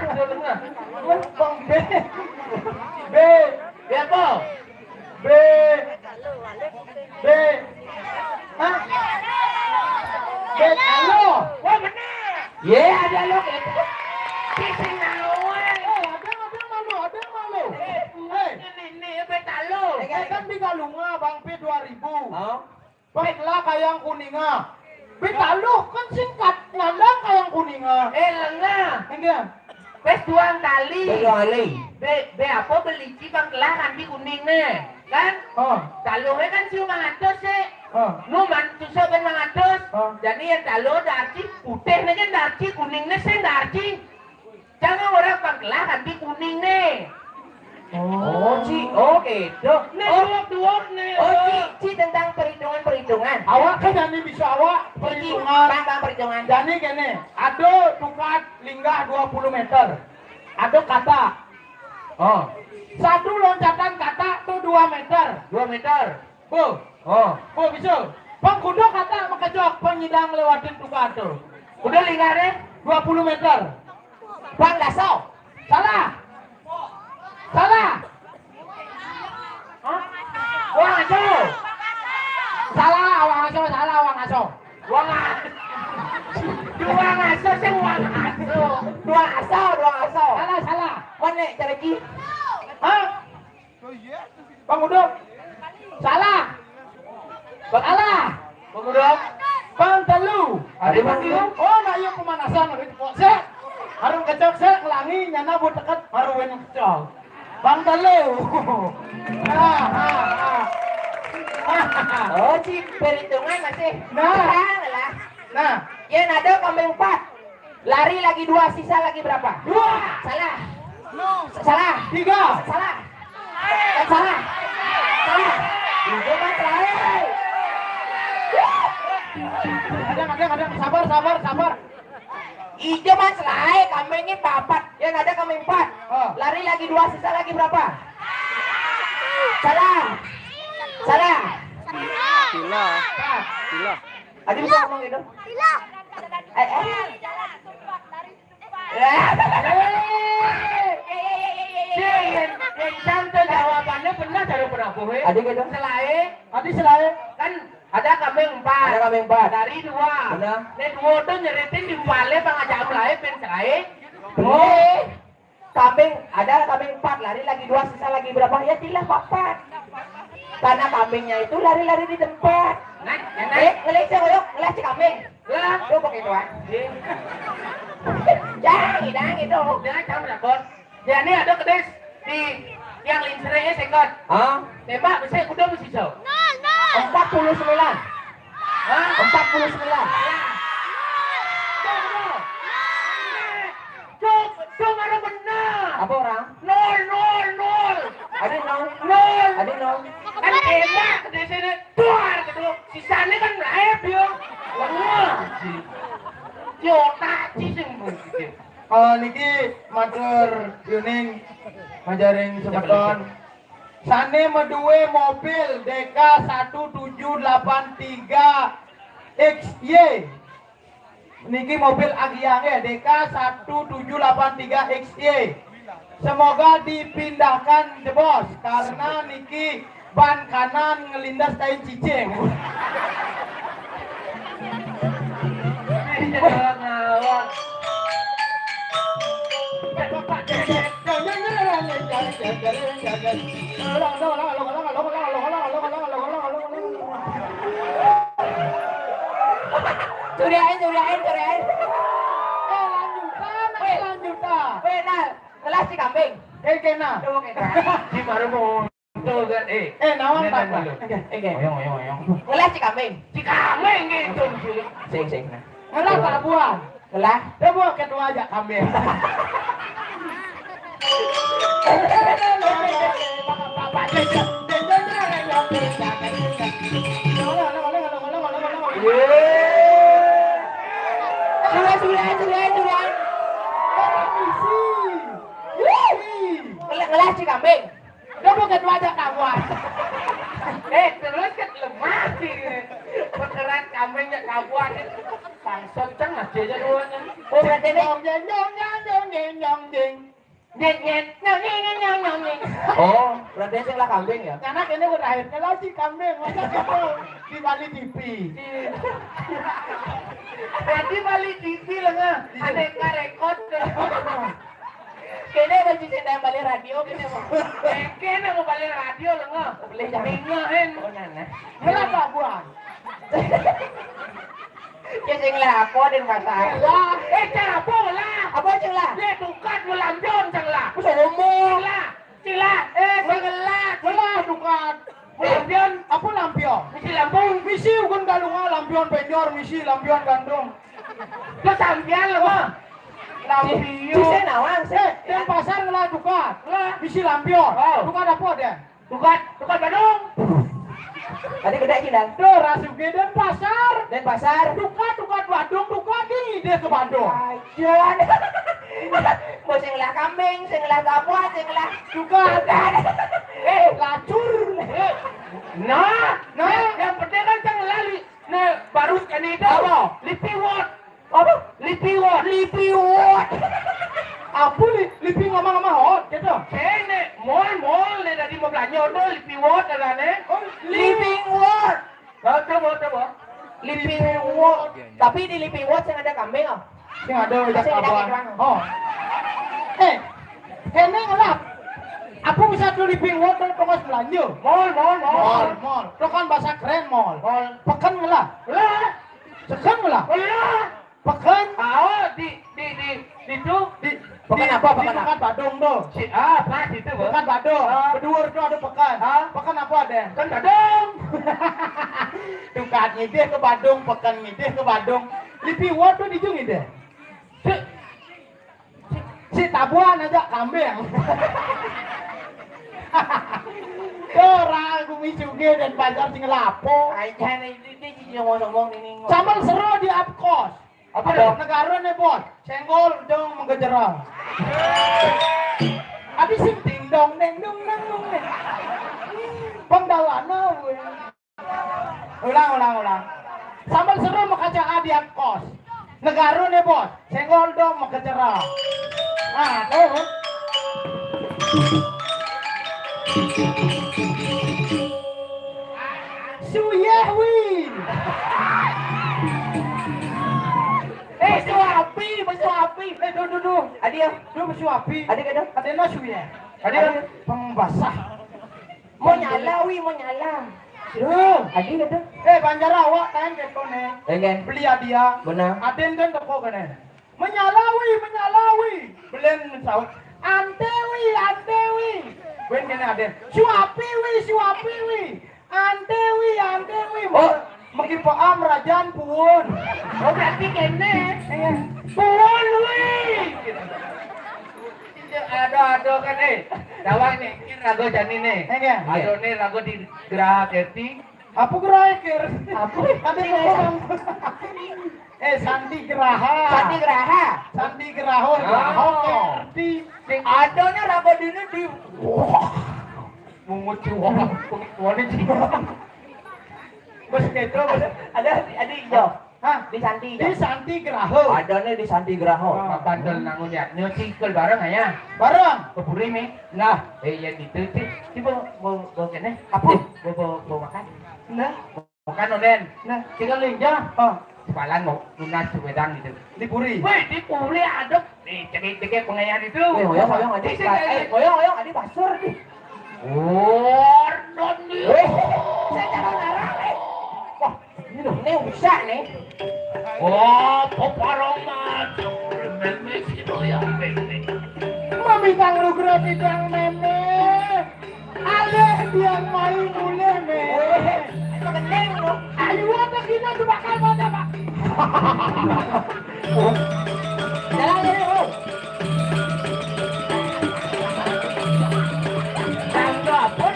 Bang be. Be. Be apa? Be. Be. Hah? Be halo. Wah, bener. Ye, ada lo gitu. Sing naon. Eh, ada, ada malu, ada malu. Eh, Eh. Ini, ini, be talo. Eh, kan di Galunga, Bang P dua ribu. Oh. Bang, lah kayang kuninga. Betaluh kan singkat, nyandang kayang kuninga. Eh, lengah. Enggak. Pes duang kali. Duang kali. Be, be apa beli ci bang kelah kanti kuning nih, kan? Oh. Taluhnya kan siu mangatus sih. Oh. Nu man susah ben mangatus. Oh. Jadi ya taluh darci putih nih kan darci, kuning nih sing darci. Jangan orang pangkelah kanti kuning nih. Oh, Ci. Oh, gitu. Nih, Oh. Duok-duok nih. Oh, Ci, Ci tentang perhitungan-perhitungan. Awak kan jani bisa awak Ci, perhitungan. Bang, bang, perhitungan. Jani gini, ada tukat linggah dua puluh meter. Ada kata. Oh. Satu loncatan kata tuh dua meter. Dua meter. Bu. Oh. Bu, bisa. Pang kuda kata makejok, pang nyidang lewatin tukat tuh. Kuda linggah deh. Dua puluh meter. Pang daso. Salah. Salah. Hah? Wang aso. Salah, wang aso, salah, wang aso. Wang a-, dua ngaso sih, wang aso. Dua aso, dua aso. Salah, salah. Mana cara ki? Hah? Bang Udop. Salah. Bang Alah. Bang Udop. Bang Telu. Ada Bang Telu. Oh, nah iya pemanasan, habis kok sih. Harum kecok sih, ngelangi, nyana buat deket, harum kecok. Bang Telu. Ah, ah, ah. Oh, Ci, perhitungan masih. Nah. Nah, lah. Nah. Ya, nado kambing empat. Lari lagi dua, sisa lagi berapa? Dua. Salah. Salah. Tiga. Salah. Eh, salah. Salah. Itu kan salah. Ada, ada, ada. Sabar, sabar, sabar. Ijo man selae, kambingnya papat. Yang ada kambing empat. Oh. Lari lagi dua, sisa lagi berapa? Salah. Salah. Pila. Empat. Pila. Adi bisa ngomong gitu? Pila. Eh, eh. Eh. Eh, eh, eh, eh, eh. Yang, yang, yang santai jawabannya benar dari Apa, weh? Ada gitu. Selae. Ada selae. Kan ada kambing empat. Ada kambing empat. Lari dua. Benar. Nek dua tu nyeritin di bale bang aja mulai ben selae. Benar. Kambing, ada kambing empat, lari lagi dua, sisa lagi berapa? Ya, tilah papat. Karena kambingnya itu lari-lari di tempat. Nah, enak. Eh, ngelih sih, koyok, ngelih si kambing. Lah. Tuh, pakai doang. Iya. Jangan, jangan gitu. Jangan, jangan berapa. Ya, ini ada kedis di yang lincere sengkot. Hah? Tembak, bisa kuda, bisa jauh. Empat puluh sembilan. Hah? Empat puluh sembilan. Salah. Jauh, jauh. Cuk, cuk, ada benar. Apa orang? Nol, nol, nol. Ada nol. Nol. Ada nol. Kan enak di sini. Duar gitu. Sisanya kan naik dia. Wah, sih. Yo, tak sih sing gitu. Kalau niki matur yuning majaring semeton. Sane meduwe mobil D K satu tujuh delapan tiga X Y. Niki mobil Agiange D K satu tujuh delapan tiga X Y. Semoga dipindahkan, jebos, karena niki ban kanan ngelindas kain cicing. Curiain, curiain, curiain. Eh, lanjutan, weh, lanjutan. Weh, nah, ngelah si kambing. Eh, kena. Tuh, kena. Si baru mau tuh kan, eh. Eh, nawan tak, dulu. Oke, oke. Oyong, oyong, oyong. Ngelah si kambing. Si kambing gitu. Sing, sing, nah. Ngelah tak buah. Ngelah. Dia buah kedua aja kambing. Sudah, sudah, sudah, sudah. Ngelah, ngelah si kambing. Dia bukan wajah kawan. Eh, terus kan lemah sih. Pekeran kambingnya kawan. Bangsat, cang aja aja duanya. Oh, berarti ini. Nyong, nyong, nyong, nyong, nyong, nyong, nyong. Nyet, nyet, nyong, nyong, nyong, nyong, nyong, nyong. Oh, berarti sing lah kambing ya? Karena ini udah akhirnya lah si kambing, masa gitu di Bali T V. Iya. Tadi Bali T V lah, nggak? Iya. Ada yang rekod. Kene baju sendal balik radio kene mau. Eh, kene mau balik radio lo, nggak? Boleh, jangan. Mingahin. Oh, nana. Berat lah, buang. Ya, sing lah, apa, Denpasar? Lah, eh, cara apa lah? Apa, sing lah? Ya, tukat melampion, sing lah. Sombong. Sing lah, sing lah. Eh, sing lah. Sing lah, tukat. Melampion. Apa lampion? Misi Lampung. Misi ukun Galunga, lampion penjor, misi lampion gandum. Terus sampian lo, mah? Lampion. Ci-, cise nawang, sih. Eh, Denpasar ngelah tukat. Lah. Misi lampion. Oh. Tukat apa, Den? Tukat, tukat Badung. Tadi gede, Cindang. Tuh, rasuke Denpasar. Denpasar. Tukat, tukat Badung, tukat di, dia ke Badung. Ajan. Mau sing lah kambing, sing lah gabah, sing lah tukat. Tukat. Eh, lacur. Eh. Nah, nah, yang penting kan sing lah li-, nah, baru kan itu. Apa? Lipiwot. Apa? Lipiwot. Lipiwot. Apa li-, lipi ngomong sama hot gitu? Kene, mall, mall, nih tadi mau belanja tuh, Lipiwot ada nih. Oh, Living World. Nah, coba, coba. Living World. Tapi di Living World yang ada kambing, oh. Yang ada, yang ada kabar. Oh. Eh, kene ngelah. Apa bisa tuh Living World tuh tongos belanja? Mall, mall, mall. Mall, mall. Itu kan bahasa keren, mall. Mall. Peken ngelah. Lah. Seken lah. Lah. Peken. Oh, di, di, di, di itu. Di, peken di, apa, di peken apa? Tukat Badung tuh. Si, ah, pas itu, Bos. Tukat Badung. Ah. Berdua itu ada peken. Ah. Peken apa ada? Peken Badung. Tukat ngidih ke Badung, peken ngidih ke Badung. Lipiwot tuh di ujung ngidih. Si, si tabuan aja kambing. Tuh, ragu mi juga Denpasar sing lapo. Ai, jangan itu, dia jadi ngomong-ngomong ini, ngomong. Sambel sero di Apkos. Apa tuh? Negara nih, Bos. Senggol dong menggejera. Habis sing ding dong, deng dong, deng dong, deng. Penggawana, weh. Ulang, ulang, ulang. Sambel sero makaca di Apkos. Negara nih, Bos. Senggol dong mengkecera. Nah, tuh. Suyeh wi. Eh, suapi, suapi. Eh, duh, duh, duh. Adi ya. Duh, suapi. Adi kada? Adena suyeh. Adi ya. Pembasah. Mau nyala wi, mau nyala. Duh. Adi kada? Eh, banjar awak kan keto ne. Enggak. Beli hadiah. Benar. Aden kan teko kene. Menyalawi, menyalawi. Belen saut. Antewi, antewi. Ben kene aden. Suapiwi, suapiwi. Antewi, antewi. Oh. Meki paam rajan puun. Oh, berarti kene. Iya. Puun wi. Ada, ada kan, eh. Tawang nih, ini rago jani nih. Iya. Ada nih rago di Geraha Kerti. Apa gerai ker? Apa? Ada yang ngomong. Eh, Sandi Geraha. Sandi Geraha. Sandi Geraha. Oh. Geraha Kerti. Sing adanya rapat ini di, wah, mungut jiwa. Wah, ini jiwa. Bos keto, bos. Ada, ada hijau. Hah? Di Santi, di Santi Geraha. Adanya di Santi Geraha. Ah. Makan dol nangun ya. Nyuci ke bareng aja. Bareng. Ke Puri mi. Nah, eh, ya gitu sih. Coba mau, mau kene. Apa? Eh, mau, mau, mau makan. Nah. Makan oden. Nah. Tinggal linja. Oh. Sepalan mau lunas sepedang gitu. Di Puri. Wih, di Puri ada. Nih, cekik-cekik pengayaan itu. Eh, hoyong, hoyong, adik. Di sini. Eh, hoyong, hoyong, adik basur nih. Ordon nih. Wih, saya calon arang nih. Wah, ini loh, ini usah nih. Wah, peparong macam. Meme sih doyan meme. Mami kang lu gratis yang meme. Aleh biang maling uleh, meme. Wih, itu gendeng loh. Ayo, apa kita tuh bakal baca, Pak? Jalan, jalan, bro. Tangga pun.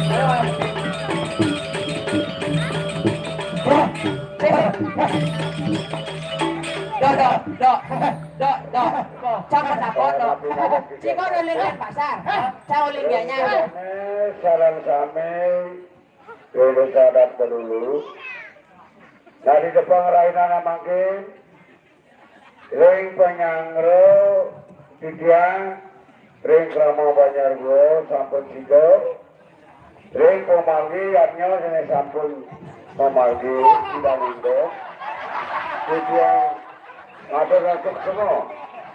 Ayo, ayo. Dok, dok, dok, dok, dok. Cang takon, dok. Ciko uling di pasar. Cang uling dianya. Sareng sami, dulu sadap dulu. Nah, di depan rainana mangkin, ring panyanggra titiang, ring krama Banjar Gua sampun sida, ring pamargi yadnya sene sampun pamargi sida nindok. Titiang matur nuwun semua.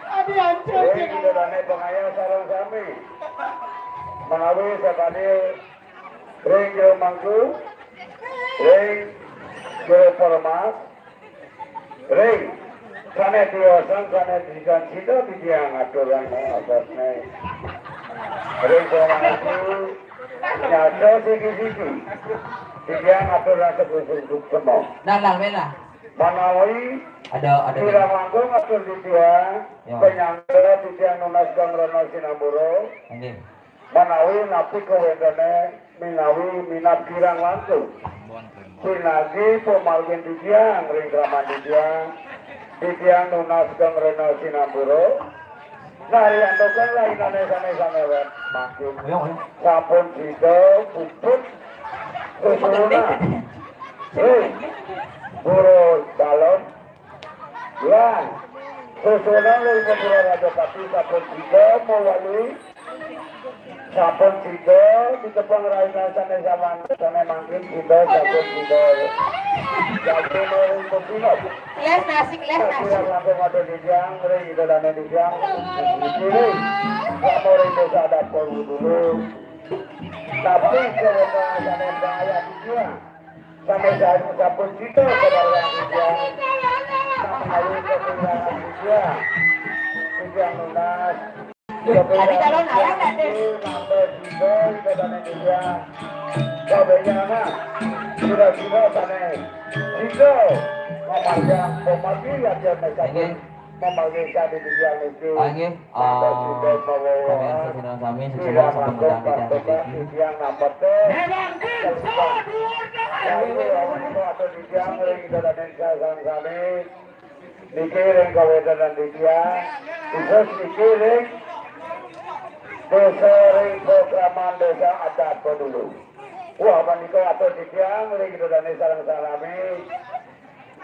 Adi ancur. Ring ida dane pangayah sareng sami. Menawi sakadi ring Jero Mangku, ring Jero Permas, ring sane tiosan sane dijan sida titiang aturan atasne. Ring Jero Mangku, nyata siki-siki. Titiang aturan sepuh-sepuh semua. Nah, lah, wela. Manawi ada, ada sira mangku ngatur titiang, ya, panyangga titiang nunas gangrana sinambura. Nggih. Manawi napi kawedene minawi minab kirang langkung. Pinagi pamargin titiang ring kraman titiang, titiang nunas gangrana sinambura. Nah, riantokan lainane sane sane wet mangkin. Ayo, ayo. Sampun sida puput susunan. Hei, Guru Dalem. Lan susunan Luripura Rajapati sampun sida mawali. Sampun sida ditepang raina sane saman, sane mangkin sida sampun sida. Jadi mawali pepinot. Les nasi, les nasi. Tapi yang langkung ada di tiang, ring ida dane di tiang. Pilih. Kamu ring desa dapur dulu. Tapi kalau sane bahaya di tiang. Sampai saat sampun sida kedalam tiang. Sampai kedalam tiang. Tiang lunas. Tadi kalau ngarang nggak deh? Sampai sida, sida dane tiang. Kabehnya anak. Sida-sida dane. Sida. Memanjang, memati, ya, dia. Nggih. Memanggil kami di tiang itu. Ah, nggih. Sampai sida, ah, pemirsa sami, sida sampun mendang di tiang itu. Tiang nampak tuh. Memang bisa, dulur, dulur. Ayo, ayo, ayo, di tiang, kita dane tiang kami. Niki ring kawedanan titiang, khusus niki ring desa, ring pakraman desa adat dulu. Wah, menika atur titiang ring ida dane sareng sami.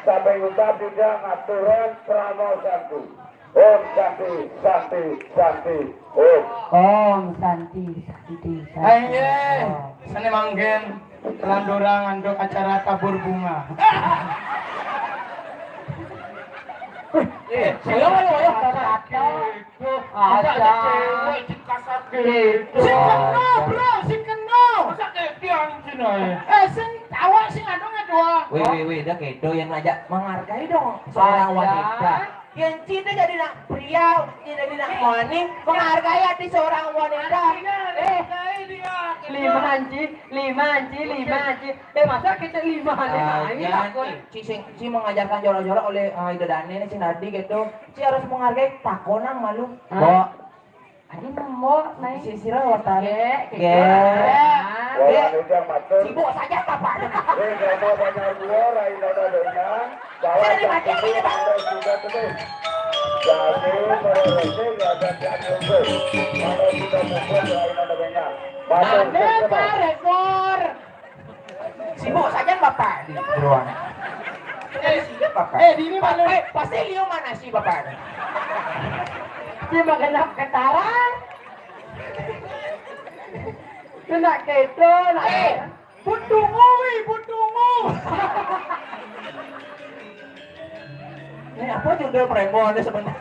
Sampai ngucap titiang aturan prama santu. Om Santi, Santi, Santi, Om. Om Santi, Santi, Santi. Aye, sane manggen telandorang antuk acara tabur bunga. Eh, ayo, ayo, ayo. Ayo. Masa ada cewek sing kasar gitu? Sing kena, bro, sing kena. Masa ketian sini? Eh, sing awak sing anu ngedua. Weh, weh, weh, dah kedo yang ngajak menghargai dong seorang wanita. Yang cinta jadi nak pria, cinta jadi nak wanita, menghargai hati seorang wanita. Eh, lima anjing, lima anjing, lima anjing. Eh, masa kita lima, lima ini takut. Ci sing, ci mengajarkan jorok-jorok oleh, eh, Ida Dane ini, sing tadi gitu. Ci harus menghargai takonang malu. Bo. Adi nembok, naik. Si sira watane. Gek, gek. Gek. Sibuk saja bapaknya. Wis, kamu banyak luar, ayo, ada, ada, ada. Bawa. Saya dimatiin ini, Pak. Sudah tulis. Jadi, kalau resmi, nggak ada yang nunggu. Kalau sudah kumpul, ayo, ada, ada. Masuk, ada, coba. Rekor. Sibuk saja bapak di ruangan. Eh, sibuk bapak. Eh, di ini malu. Bapak, pasti liu mana si bapak ni? Dia makan apa ketaran? Kena keto, nak. Eh, butungu, wi, butungu. Ini apa judul premo ni sebenarnya?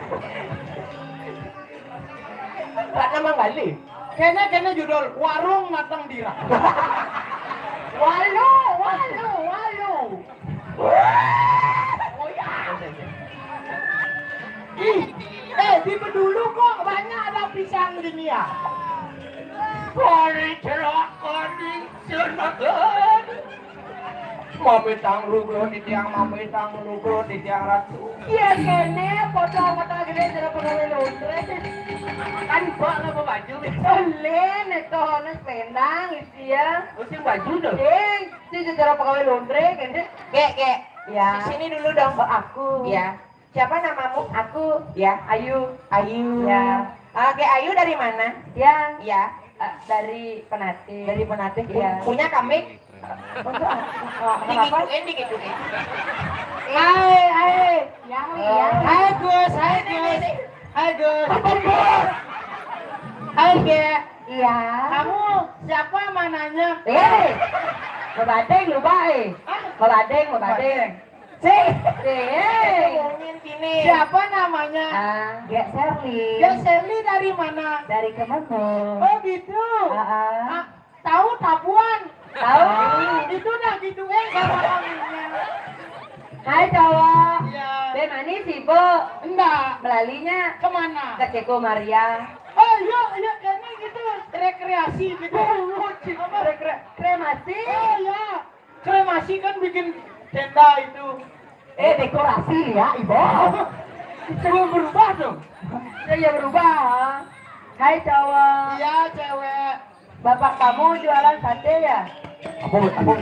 Karena manggali. Kene, kene judul Warung Matang Dirang. Walu, walu, walu. Oh ya. Ih, eh, di Bedulu kok banyak ada pisang gini ya? Kori celaka di Sun makan. Mamitang lugu titiang, mamitang lugu titiang ratu. Iya kene, foto mata gede jero pegawai laundry. Kan mbok ngapa baju? Oleh neto ono selendang isi ya. Oh, sing baju to? Sing, sing jero pegawai laundry kene. Gek, gek. Ya. Di sini dulu dong, Mbak. Aku. Iya. Siapa namamu? Aku. Ya. Ayu. Ayu. Ya. Oke, Ayu dari mana? Ya. Ya. Eh, dari Penatih. Dari Penatih. Iya. Punya kambing? Untuk apa? Dikituin, dikituin. Hai, hai. Yang, yang. Hai, Gus, hai, Gus. Hai, Gus. Hai, Ge. Iya. Kamu siapa mananya? Eh, bebadeng lupa, eh. Hah? Bebadeng, bebadeng. Sih. Eh. Ngomongin sini. Siapa namanya? Ah, Gek Serli. Gek Serli dari mana? Dari Kemenlu. Oh, gitu. Ah, ah. Ah, tahu Tabuan? Tahu. Ah, itu dah gitu, eh, sama orangnya. Hai, cowok. Iya. Be, manis, sibuk? Enggak. Melalinya? Kemana? Ke Ceko Maria. Oh, iya, iya, kayaknya gitu. Rekreasi gitu. Apa? Rekre-, kremasi? Oh, iya. Kremasi kan bikin tenda itu. Eh, dekorasi ya, Ibu. Coba berubah dong. Ya, ya berubah. Hai, cowok. Iya, cewek. Bapak kamu jualan sate ya? Apa, apa?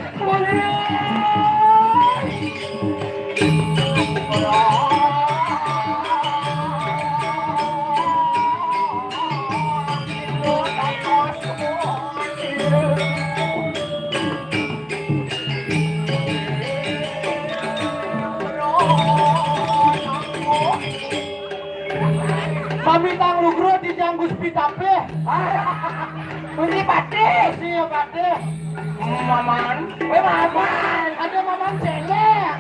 Mamitang lugu titiang Gus Pitapih. Gusti Patih. Iya, Patih. Maman. Weh, Maman. Ada Maman Cendek.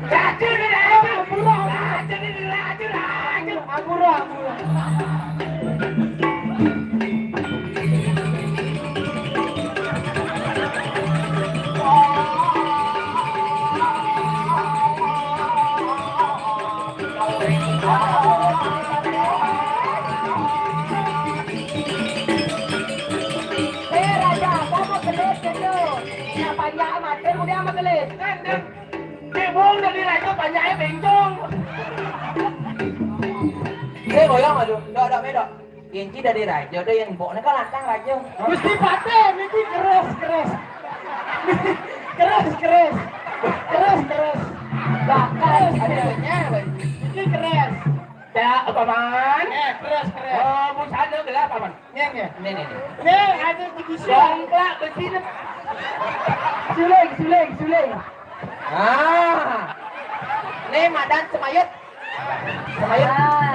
Laju ni, laju. Ampura. Laju ni, laju, laju. Ampura, ampura. Eh, raja, apa mau gelis gitu? Yang panjang amatir, udah sama gelis. Cek Bung dari raja panjangnya bencong. Eh, goyang aduh. Dok, dok, dok. Inci dari raja, dok, yang boknya kan lantang raja. Gusti Patih, niki keras, keras. Keras, keras. Keras, keras. Bakal. Ada duitnya, Bang. Niki keras. Ya, Paman. Eh, keras, keras. Oh, busana gelap, Paman. Nih, nih. Nih, nih, nih. Nih, ada di sini. Dongklak besi nih. Suling, suling, suling. Ah. Nih, Madan Semayut. Semayut. Ah.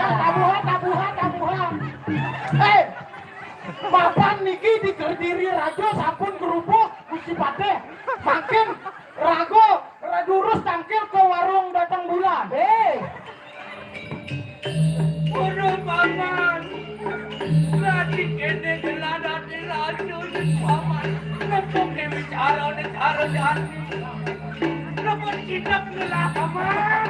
Aduh, sampun kerupuk, Gusti Patih. Makin ragu, durus tangkil ke warung Datang Bulan. Hei. Udah, Paman. Lagi kene gelah dadi raja, Paman. Nepuk ke bicara negara dadi. Nepuk cinap gelah, Paman.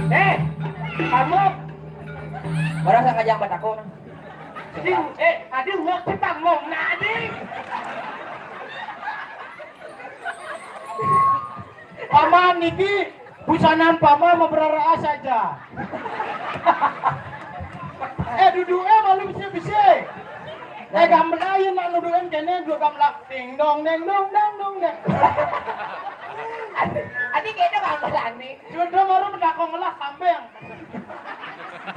Eh, kamu. Orang sengaja yang batakon. Adi, eh, adi uak kita ngom, nah, adi. Paman niki, busanan Paman mabrara saja. Eh, duduke malu bisi-bisi. Eh, gamelan nak nuduhin kene dua gamelan. Ding dong, ding dong, dang dong, dang. Adi, adi kene gamelan ni. Sudah baru mendakong lah kambing.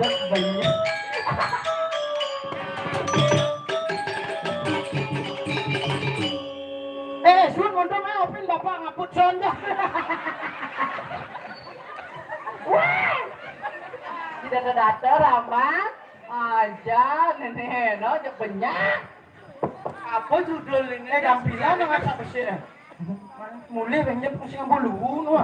Dek bayi. Eh, sun, mondok, eh, opin bapak ngaput son dah. Wah. Tidak ada data, Rama. Aja, nenek, no, cek banyak. Apa judul ini? Eh, gampilan dengan siapa sih? Mulai kenyep pusing bulu, no.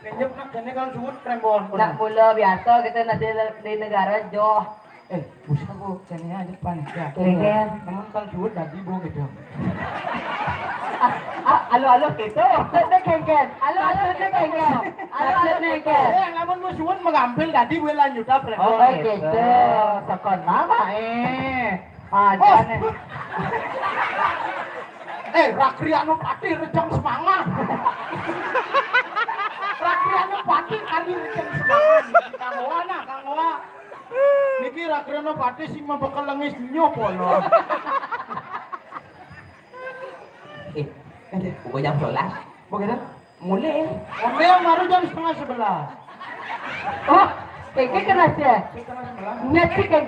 Kenyep nak, ini kalau suut, prembon. Nak mula biasa kita nak di, di negara joh. Eh, usah, Bu, sini aja pan. Ya, Kengken. Namun kalau suut dadi, Bu, gitu. Ah, ah, alo, alo, gitu. Maksudnya Kengken. Alo, alo, Maksudnya Kengken. Alo, alo, Maksudnya Kengken. Eh, namun mau suut mengambil dadi, Bu, lanjut apa? Oh, gitu. Gitu. Sekon nama, eh. Ah, oh, jangan. Eh, Rakriano Pati rejang semangat. Rakriano Pati kali rejang semangat. Kanggoa nah, kanggoa. Niki Rakriano Pati sing membekel lengis nyop, loh. Eh, pukul jam sebelas. Begitu? Mulai. Mulai baru jam setengah sebelas. Oh, kayak kena sih. Setengah sebelas. Ngecek kan.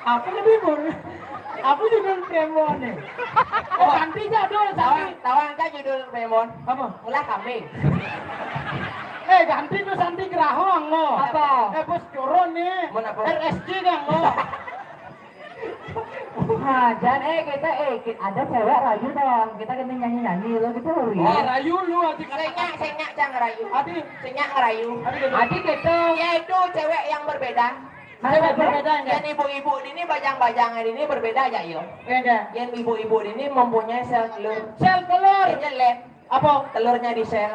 Apa lebih, Bor? Apa judul Premon nih? Oh, ganti judul, tawang, tawang kan judul Premon. Apa? Ulah kambing. Eh, ganti tuh Santi Gerahong, no. Apa? Eh, bos turun nih. Mau apa? R S G kan, no. Nah, jangan, eh, kita, eh, ki-, ada cewek rayu dong. Kita kena nyanyi-nyanyi, lo gitu, Wi. Oh, rayu lu, adik. Senyak, senyak, jangan rayu. Adik. Senyak rayu. Adik gitu. Adik gitu. Yaitu cewek yang berbeda. Cewek berbeda, ya? Yang ibu-ibu ini bajang-bajangan ini berbeda aja, yo. Beda. Yang ibu-ibu ini mempunyai sel telur. Sel telur. Ini lem. Apa? Telurnya di sel.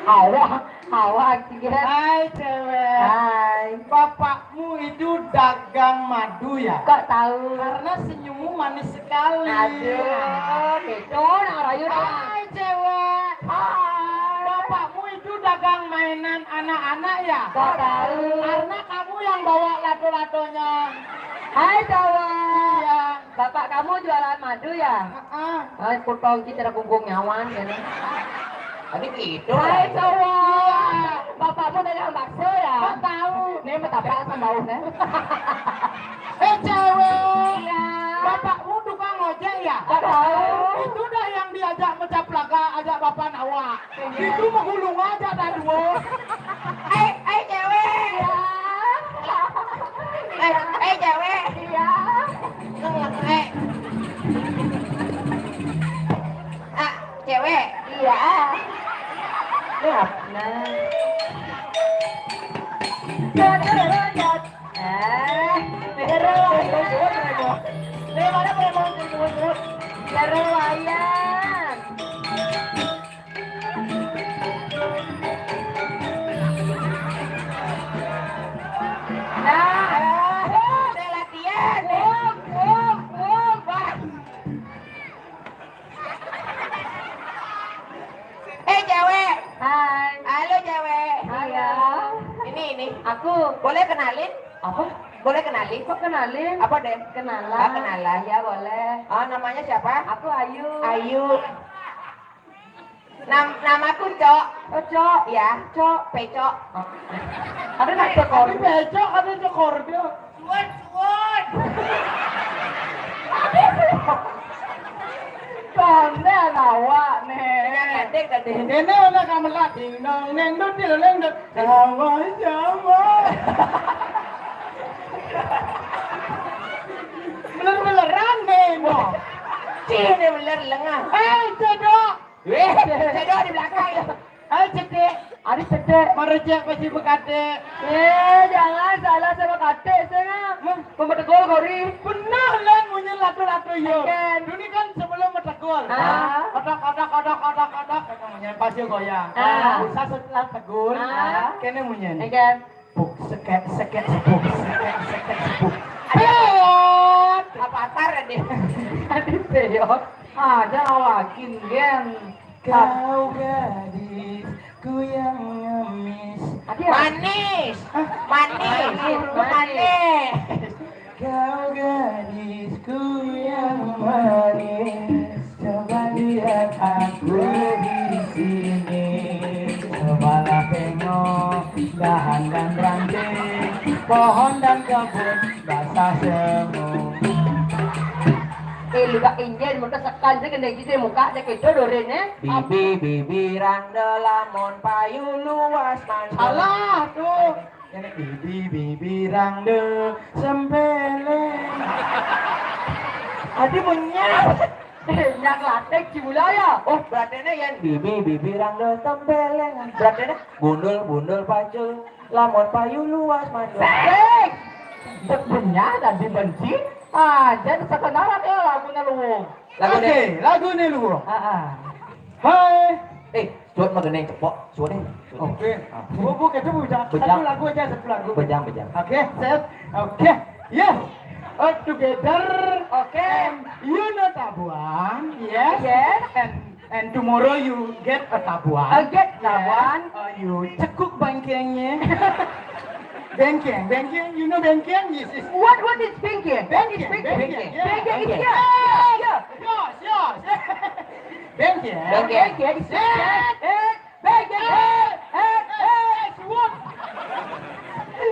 Awak, awak, kira. Hai, cewek. Hai. Bapakmu itu dagang madu, ya? Kok tahu? Karena senyummu manis sekali. Aduh, gitu, nak rayu dah. Hai, cewek. Hai. Bapakmu itu dagang mainan anak-anak, ya? Kok tahu? Karena kamu yang bawa lato-latonya. Hai, cowok. Iya. Bapak kamu jualan madu, ya? Heeh. Hai, potong kita ada kungkung nyawan, ya. Tadi gitu. Hai, cowok. Iya. Bapakmu dagang bakso, ya? Kok tahu? Nih, metaprak sama baunya. Eh, cewek. Iya. Bapakmu tukang ojek, ya? Kok tahu? Itu dah yang diajak mecaplaga, ajak bapak nawa. Itu mah gulung aja dah dua. Eh, eh, cewek. Iya. Eh, eh, cewek. Iya. Eh. Ah, cewek. Iya. Ya, nah. Eh, Dero Wayan. Dero Wayan. Nah, udah latihan. Bum, bum, bum, bah. Eh, cewek. Hai. Halo, cewek. Halo. Ini, ini. Aku. Boleh kenalin? Apa? Boleh kenalin? Kok kenalin? Apa, deh? Kenalan. Ah, kenalan. Iya, boleh. Ah, namanya siapa? Aku Ayu. Ayu. Nam-, namaku Cok. Oh, Cok. Iya. Cok. Pecok. Oh. Ada nak cekor. Tapi Pecok, ada cekor dia. Suwun, suwun. Tandé awak né. Kadék tadi. Kéné ana gamelan ding dong néng dut dil néng dut. Jawa, Jawa. Bener-beneran né, mo. Cih, né bener lengah. Héi, cedok. Wéh, cedok di belakang. Héi, cedek. Ari cedek. Marejek pasti bekadek. Eh, jangan salah sama katik saya. Hah? Pembetegol kori. Benar lah, munyi lato-lato, yo. Kan. Dulu kan sebelum betegol. Ah. Kotak, kotak, kotak, kotak, kotak. Munyi pasti goyang. Ah. Usah setelah tegul. Ah. Kéné munyi. Kan. Buk, sekek, sekek, sebuk, sekek, sekek, sebuk. Peot! Apa atar deh? Tadi peot. Ada awakin, Gen. Kau gadisku yang ngamis. Ada. Manis. Hah? Manis. Manis. Manis. Kau gadisku yang manis, coba lihat aku di sini. Cobalah tengok dahan dan ranting, pohon dan kebun basah semua. Eh, lu gak injen, muka sekan saya kena gisi muka saya kecoh doren, eh. Bibi, bibi, rang de lamun payu luas manjur. Salah tuh. Ini bibi, bibi, rang de sempeleng. Adi punya. Nyak latek cibula ya. Oh, berarti ini yang bibi, bibi, rang de sempeleng. Berarti ini gundul, gundul, pacul. Lamun payu luas manjur. Hei! Cek punya tadi benci. Ah, jadi sekenalan ya lagunya lu. Lagu oke, deh. Lagu nih lu. Ah, ah. Hai. Eh, suat mah gini cepok, suat deh. Suat deh. Oke. Ah. Bu, bu, kita bujang. Bujang. Satu lagu aja, satu lagu. Bujang, bujang. Oke, set. Oke. Yes. All together. Oke. And you know Tabuan, yes. Yes. And and tomorrow you get a Tabuan. I get Tabuan. Yes. Uh, you cekuk bengkengnya. Bengkeng, bengkeng, you know bengkeng? Yes, yes. What, what is bengkeng? Bengkeng, bengkeng, bengkeng. Yeah. Bengkeng is here. Here. Yes, yes. Bengkeng. Bengkeng. Bengkeng is here. Eh, bengkeng. Eh, eh, eh, what?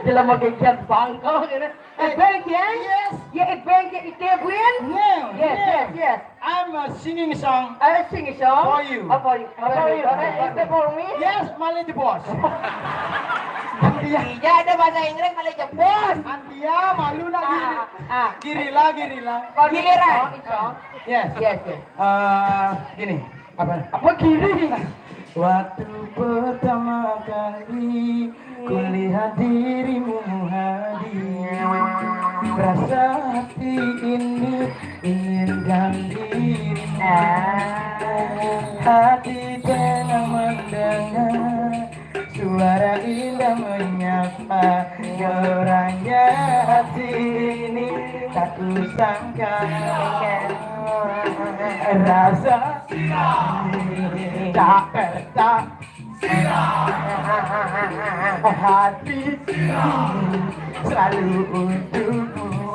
Dalam bagian bangkok ini. Eh, bengkeng? Yes. Yeah, eh, bengkeng is Tabuan? No, yes, no. Yes, yes. I'm a singing song. I sing a song. For you. Oh, for you. Oh, for you. Eh, is that for me? Yes, malah jebos. Iya. Iya, ada bahasa Inggris malah jebos. Antia malu nak giri. Ah, ah. Girila, girila. For me, giliran. Song, song. Yes. Yes, yes. Eh, gini. Apa? Apa gini? Waktu pertama kali kulihat dirimu hadir, rasa hati ini inginkan dirimu. Ah. Hati tengah mendengar suara indah menyapa, meraja hati ini tak kusangka. Rasa tak tertak hati selalu untukmu.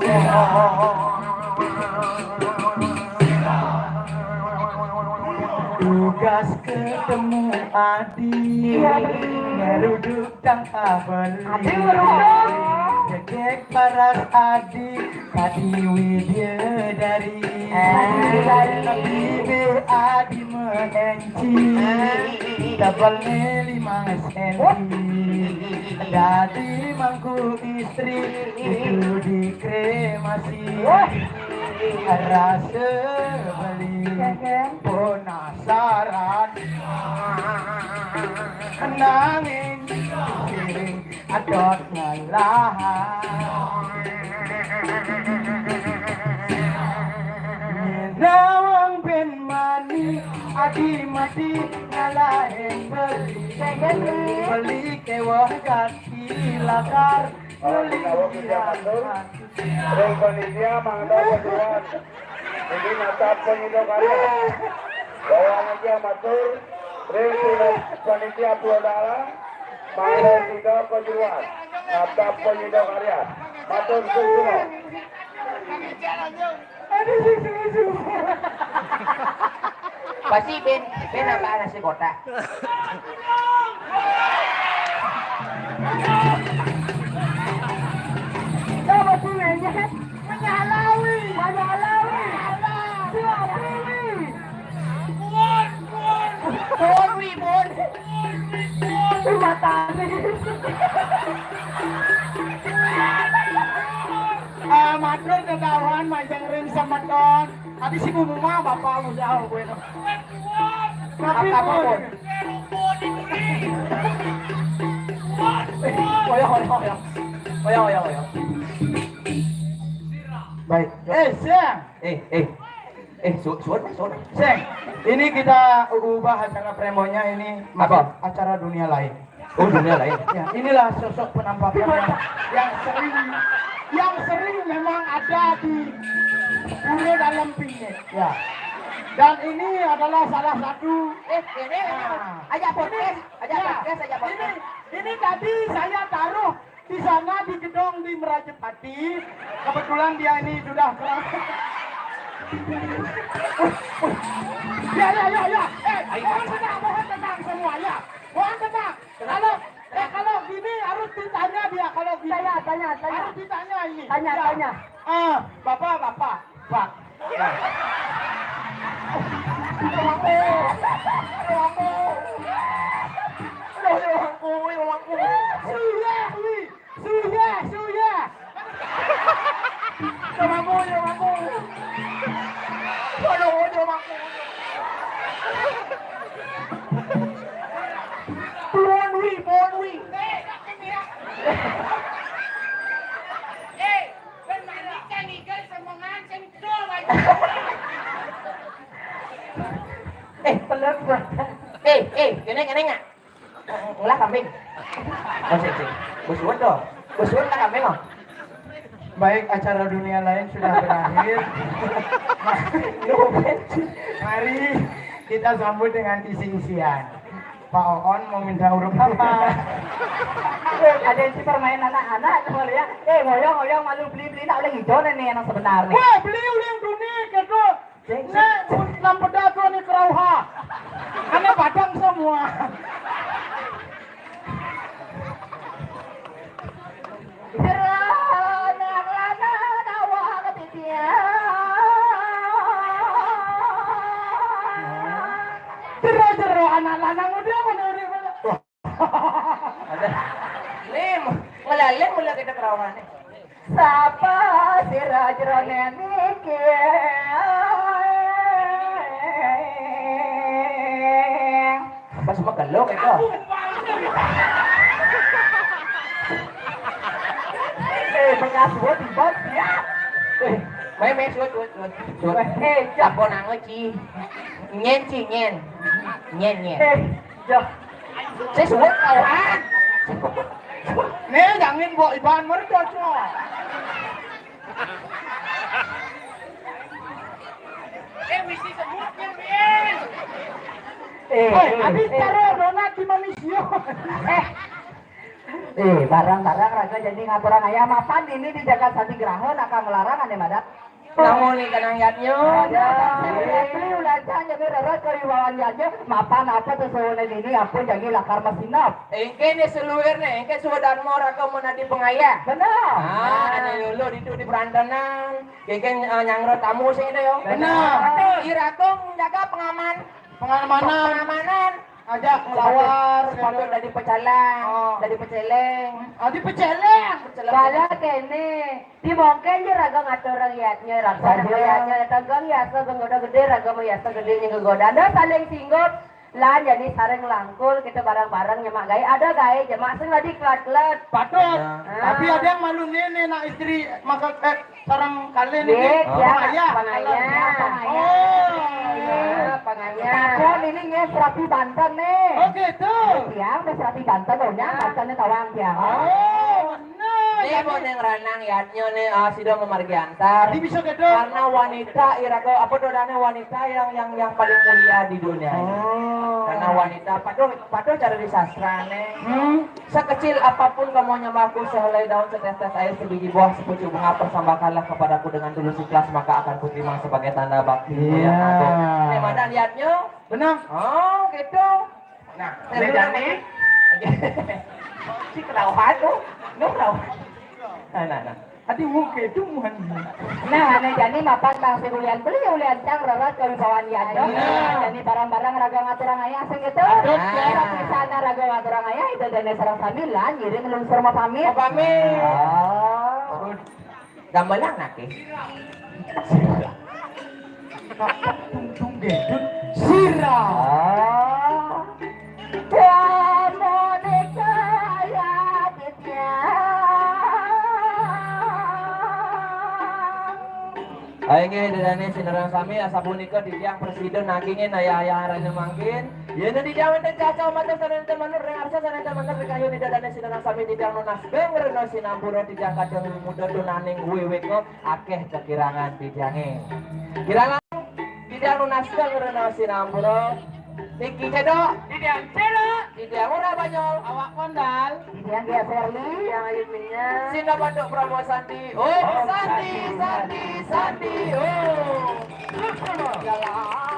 Tugas ketemu Adi, ngeruduk tangka beli. Adi ngeruduk. Cekek paras Adi, tadi widya dari. Eh. Tapi be Adi mengenci, tebelnya lima senti. Dadi mangku istri itu dikremasi. Rasa beli penasaran. Nanging sing adot ngelahan. Nawang ben mani, adi mati ngalahin beli. Beli kewah gati lakar. Beli Ring panitia mangda kejuan. Ini natap penyido karya. Bawa aja matur. Ring panitia Pulau Dalang. Mangda sida kejuan. Natap penyido karya. Matur suksma. Aduh, susu, susu. Pasti ben, ben apa nasi kotak? Ah, matur ketahuan majeng ring semeton. Tadi si Mumu mah bapak udah gue tuh. Tapi apa pun. Oya, oya, oya. Oya, oya, oya. Baik. Eh, siang. Eh, eh. Eh, su suara, suara. Seng, ini kita ubah acara premonya ini. Apa? Acara dunia lain. Oh, dunia lain. Ya, inilah sosok penampakan yang, yang sering, yang sering memang ada di Pura Dalam Pingit. Ya. Dan ini adalah salah satu. Eh, ini, ini. Nah. Ajak podcast, ajak ya, podcast, ajak podcast. Ini, ini tadi saya taruh di sana di gedong di Merajepati, kebetulan dia ini sudah kelar. Ya, ya, ya, ya. Eh, mohon tenang, mohon tenang semua, ya. Mohon tenang. Kalau, eh, kalau gini harus ditanya dia, kalau gini. Tanya, tanya, tanya. Harus ditanya ini. Tanya, ya, tanya. Ah, Bapak, Bapak, Pak. Ya. Sudah, Wi. Sudah, sudah. Udah mampu, udah mampu. Aduh, udah mampu. Buruan, Wi, buruan, Wi. Eh, eh, pelan, pelan. Eh, eh, kene, kene nggak? Ulah kambing. Oh, sik, sik. Besuwet dong. Besuwet lah kambing, oh. Baik, acara dunia lain sudah berakhir. Mari kita sambut dengan isi-isian. Pak Oon mau minta huruf apa? Eh, ada yang si permainan anak-anak, kamu lihat. Eh, ngoyong-ngoyong malu beli-beli, nak oleh hijau nih yang sebenarnya. Wah, beli uling dunia, gitu. Nek, nang peda tuh nih kerauha. Karena padang semua. Jero anak lanang awak ketidian. Jero-jero anak lanang udah mana udah mana. Ada. Lim, ngelalin mula kita kerauhan nih. Sapa sira jroning niki? Pas megelok itu. Eh, bekas buat ibot ya. Eh, main, main, suat, suat, suat. Suat. Eh, Japonang, Ci. Nyen, Ci, nyen. Nyen, nyen. Eh, Jack. Saya suat, kawan. Nih, jangan bawa iban mereka, Cok. Eh, mesti sebut yang bien. Eh, eh, habis eh. Taruh donat di manusia. Eh. Eh, barang-barang raga jadi ngaturang ayah mapan ini di Jagat Sati Graha, nak melarang ane madat. Namun ni kanang yatnya. Beli ulah cang jadi reret ke iwawan yatnya. Mapan apa tu sewenang ini apa jadi lakar masinap. Engke ni seluir ni, engke suwa darma raga mun adi pengayah. Benar. Ah, ane lulu ditu di perantanan. Kengken, eh, nyangro tamu sing itu yo. Benar. Iraga menjaga pengaman. Pengamanan. Pengamanan. Ajak ngelawar, sepatu gitu. Dari pecalang, oh. Dari peceleng. Ah, di peceleng. Peceleng. Bala kene. Di mungkin je raga ngatur rakyatnya, raga rakyatnya. Tegang ya, asa gegoda gede, raga mau ya, asa gede nya gegoda. Anda saling singgung. Lan jadi sareng langkul kita bareng-bareng nyemak gae. Ada gae jemak sing tadi kelat-kelat. Patut. Nah. Tapi ada yang malu nih, nih nak istri maka eh, sareng kalian ini. Nih, oh. Ya, pengayah. Pengayah. Oh. Iya, pengayah. Takon ini nge serapi banten nih. Oh gitu. Tiang udah serapi banten, oh, bantennya tawang tiang. Oh. Nah, ini jadi mau neng ranang ya, nyo nih, ah, sudah memargi antar. Jadi bisa gitu. Karena wanita iraga apa dodane wanita yang yang yang paling mulia di dunia ini. Oh. Karena wanita, padahal padahal cara di sastra nih. Hmm. Sekecil apapun kamu nyembahku, sehelai daun, setetes air, sebiji buah, sepucuk bunga, persembahkanlah kepadaku dengan tulus ikhlas, maka akan kuterima sebagai tanda bakti. Iya. Yang aku. Ini mana lihatnya? Benar. Oh, gitu. Nah, bedane si kerauhan tuh, no kerauhan. Nah, nah, nah. Adi wuke dumuhan. Nah, ane jani mapan bangsa ulian beli ulian cang rerat kewibawaan yado. Nah, jani barang-barang raga ngaturang ayah sing gitu. Adut, ya. Sapisana raga ngaturang ayah itu dene sareng sami lan ngiring lungsur mapamit. Mapamit. Ah. Gamelan nake. Sira. Kapak tungtung gedut. Sira. Ah. Kamu nikah ya Ditya. Ayo nggih, Ida dane sinareng sami, asapunika titiang prasida nagingin ayah-ayah rena mangkin. Yen titiang wenten cacaw matur sané wenten manut ring arsa sané wenten manut ring kayun Ida dane sinareng sami titiang nunas geng rena sinampura titiang kadang muda tunaning wiwit akeh kekirangan titiange. Kirangan titiang nunas geng rena sinampura. Niki cedok. Titiang cedok. Titiang ora banyol. Awak kondal. Titiang Gia Serli. Titiang Ayu Minya. Sina Banduk Pramono Santi. Om Santi, Santi, Santi, Om. Yalah.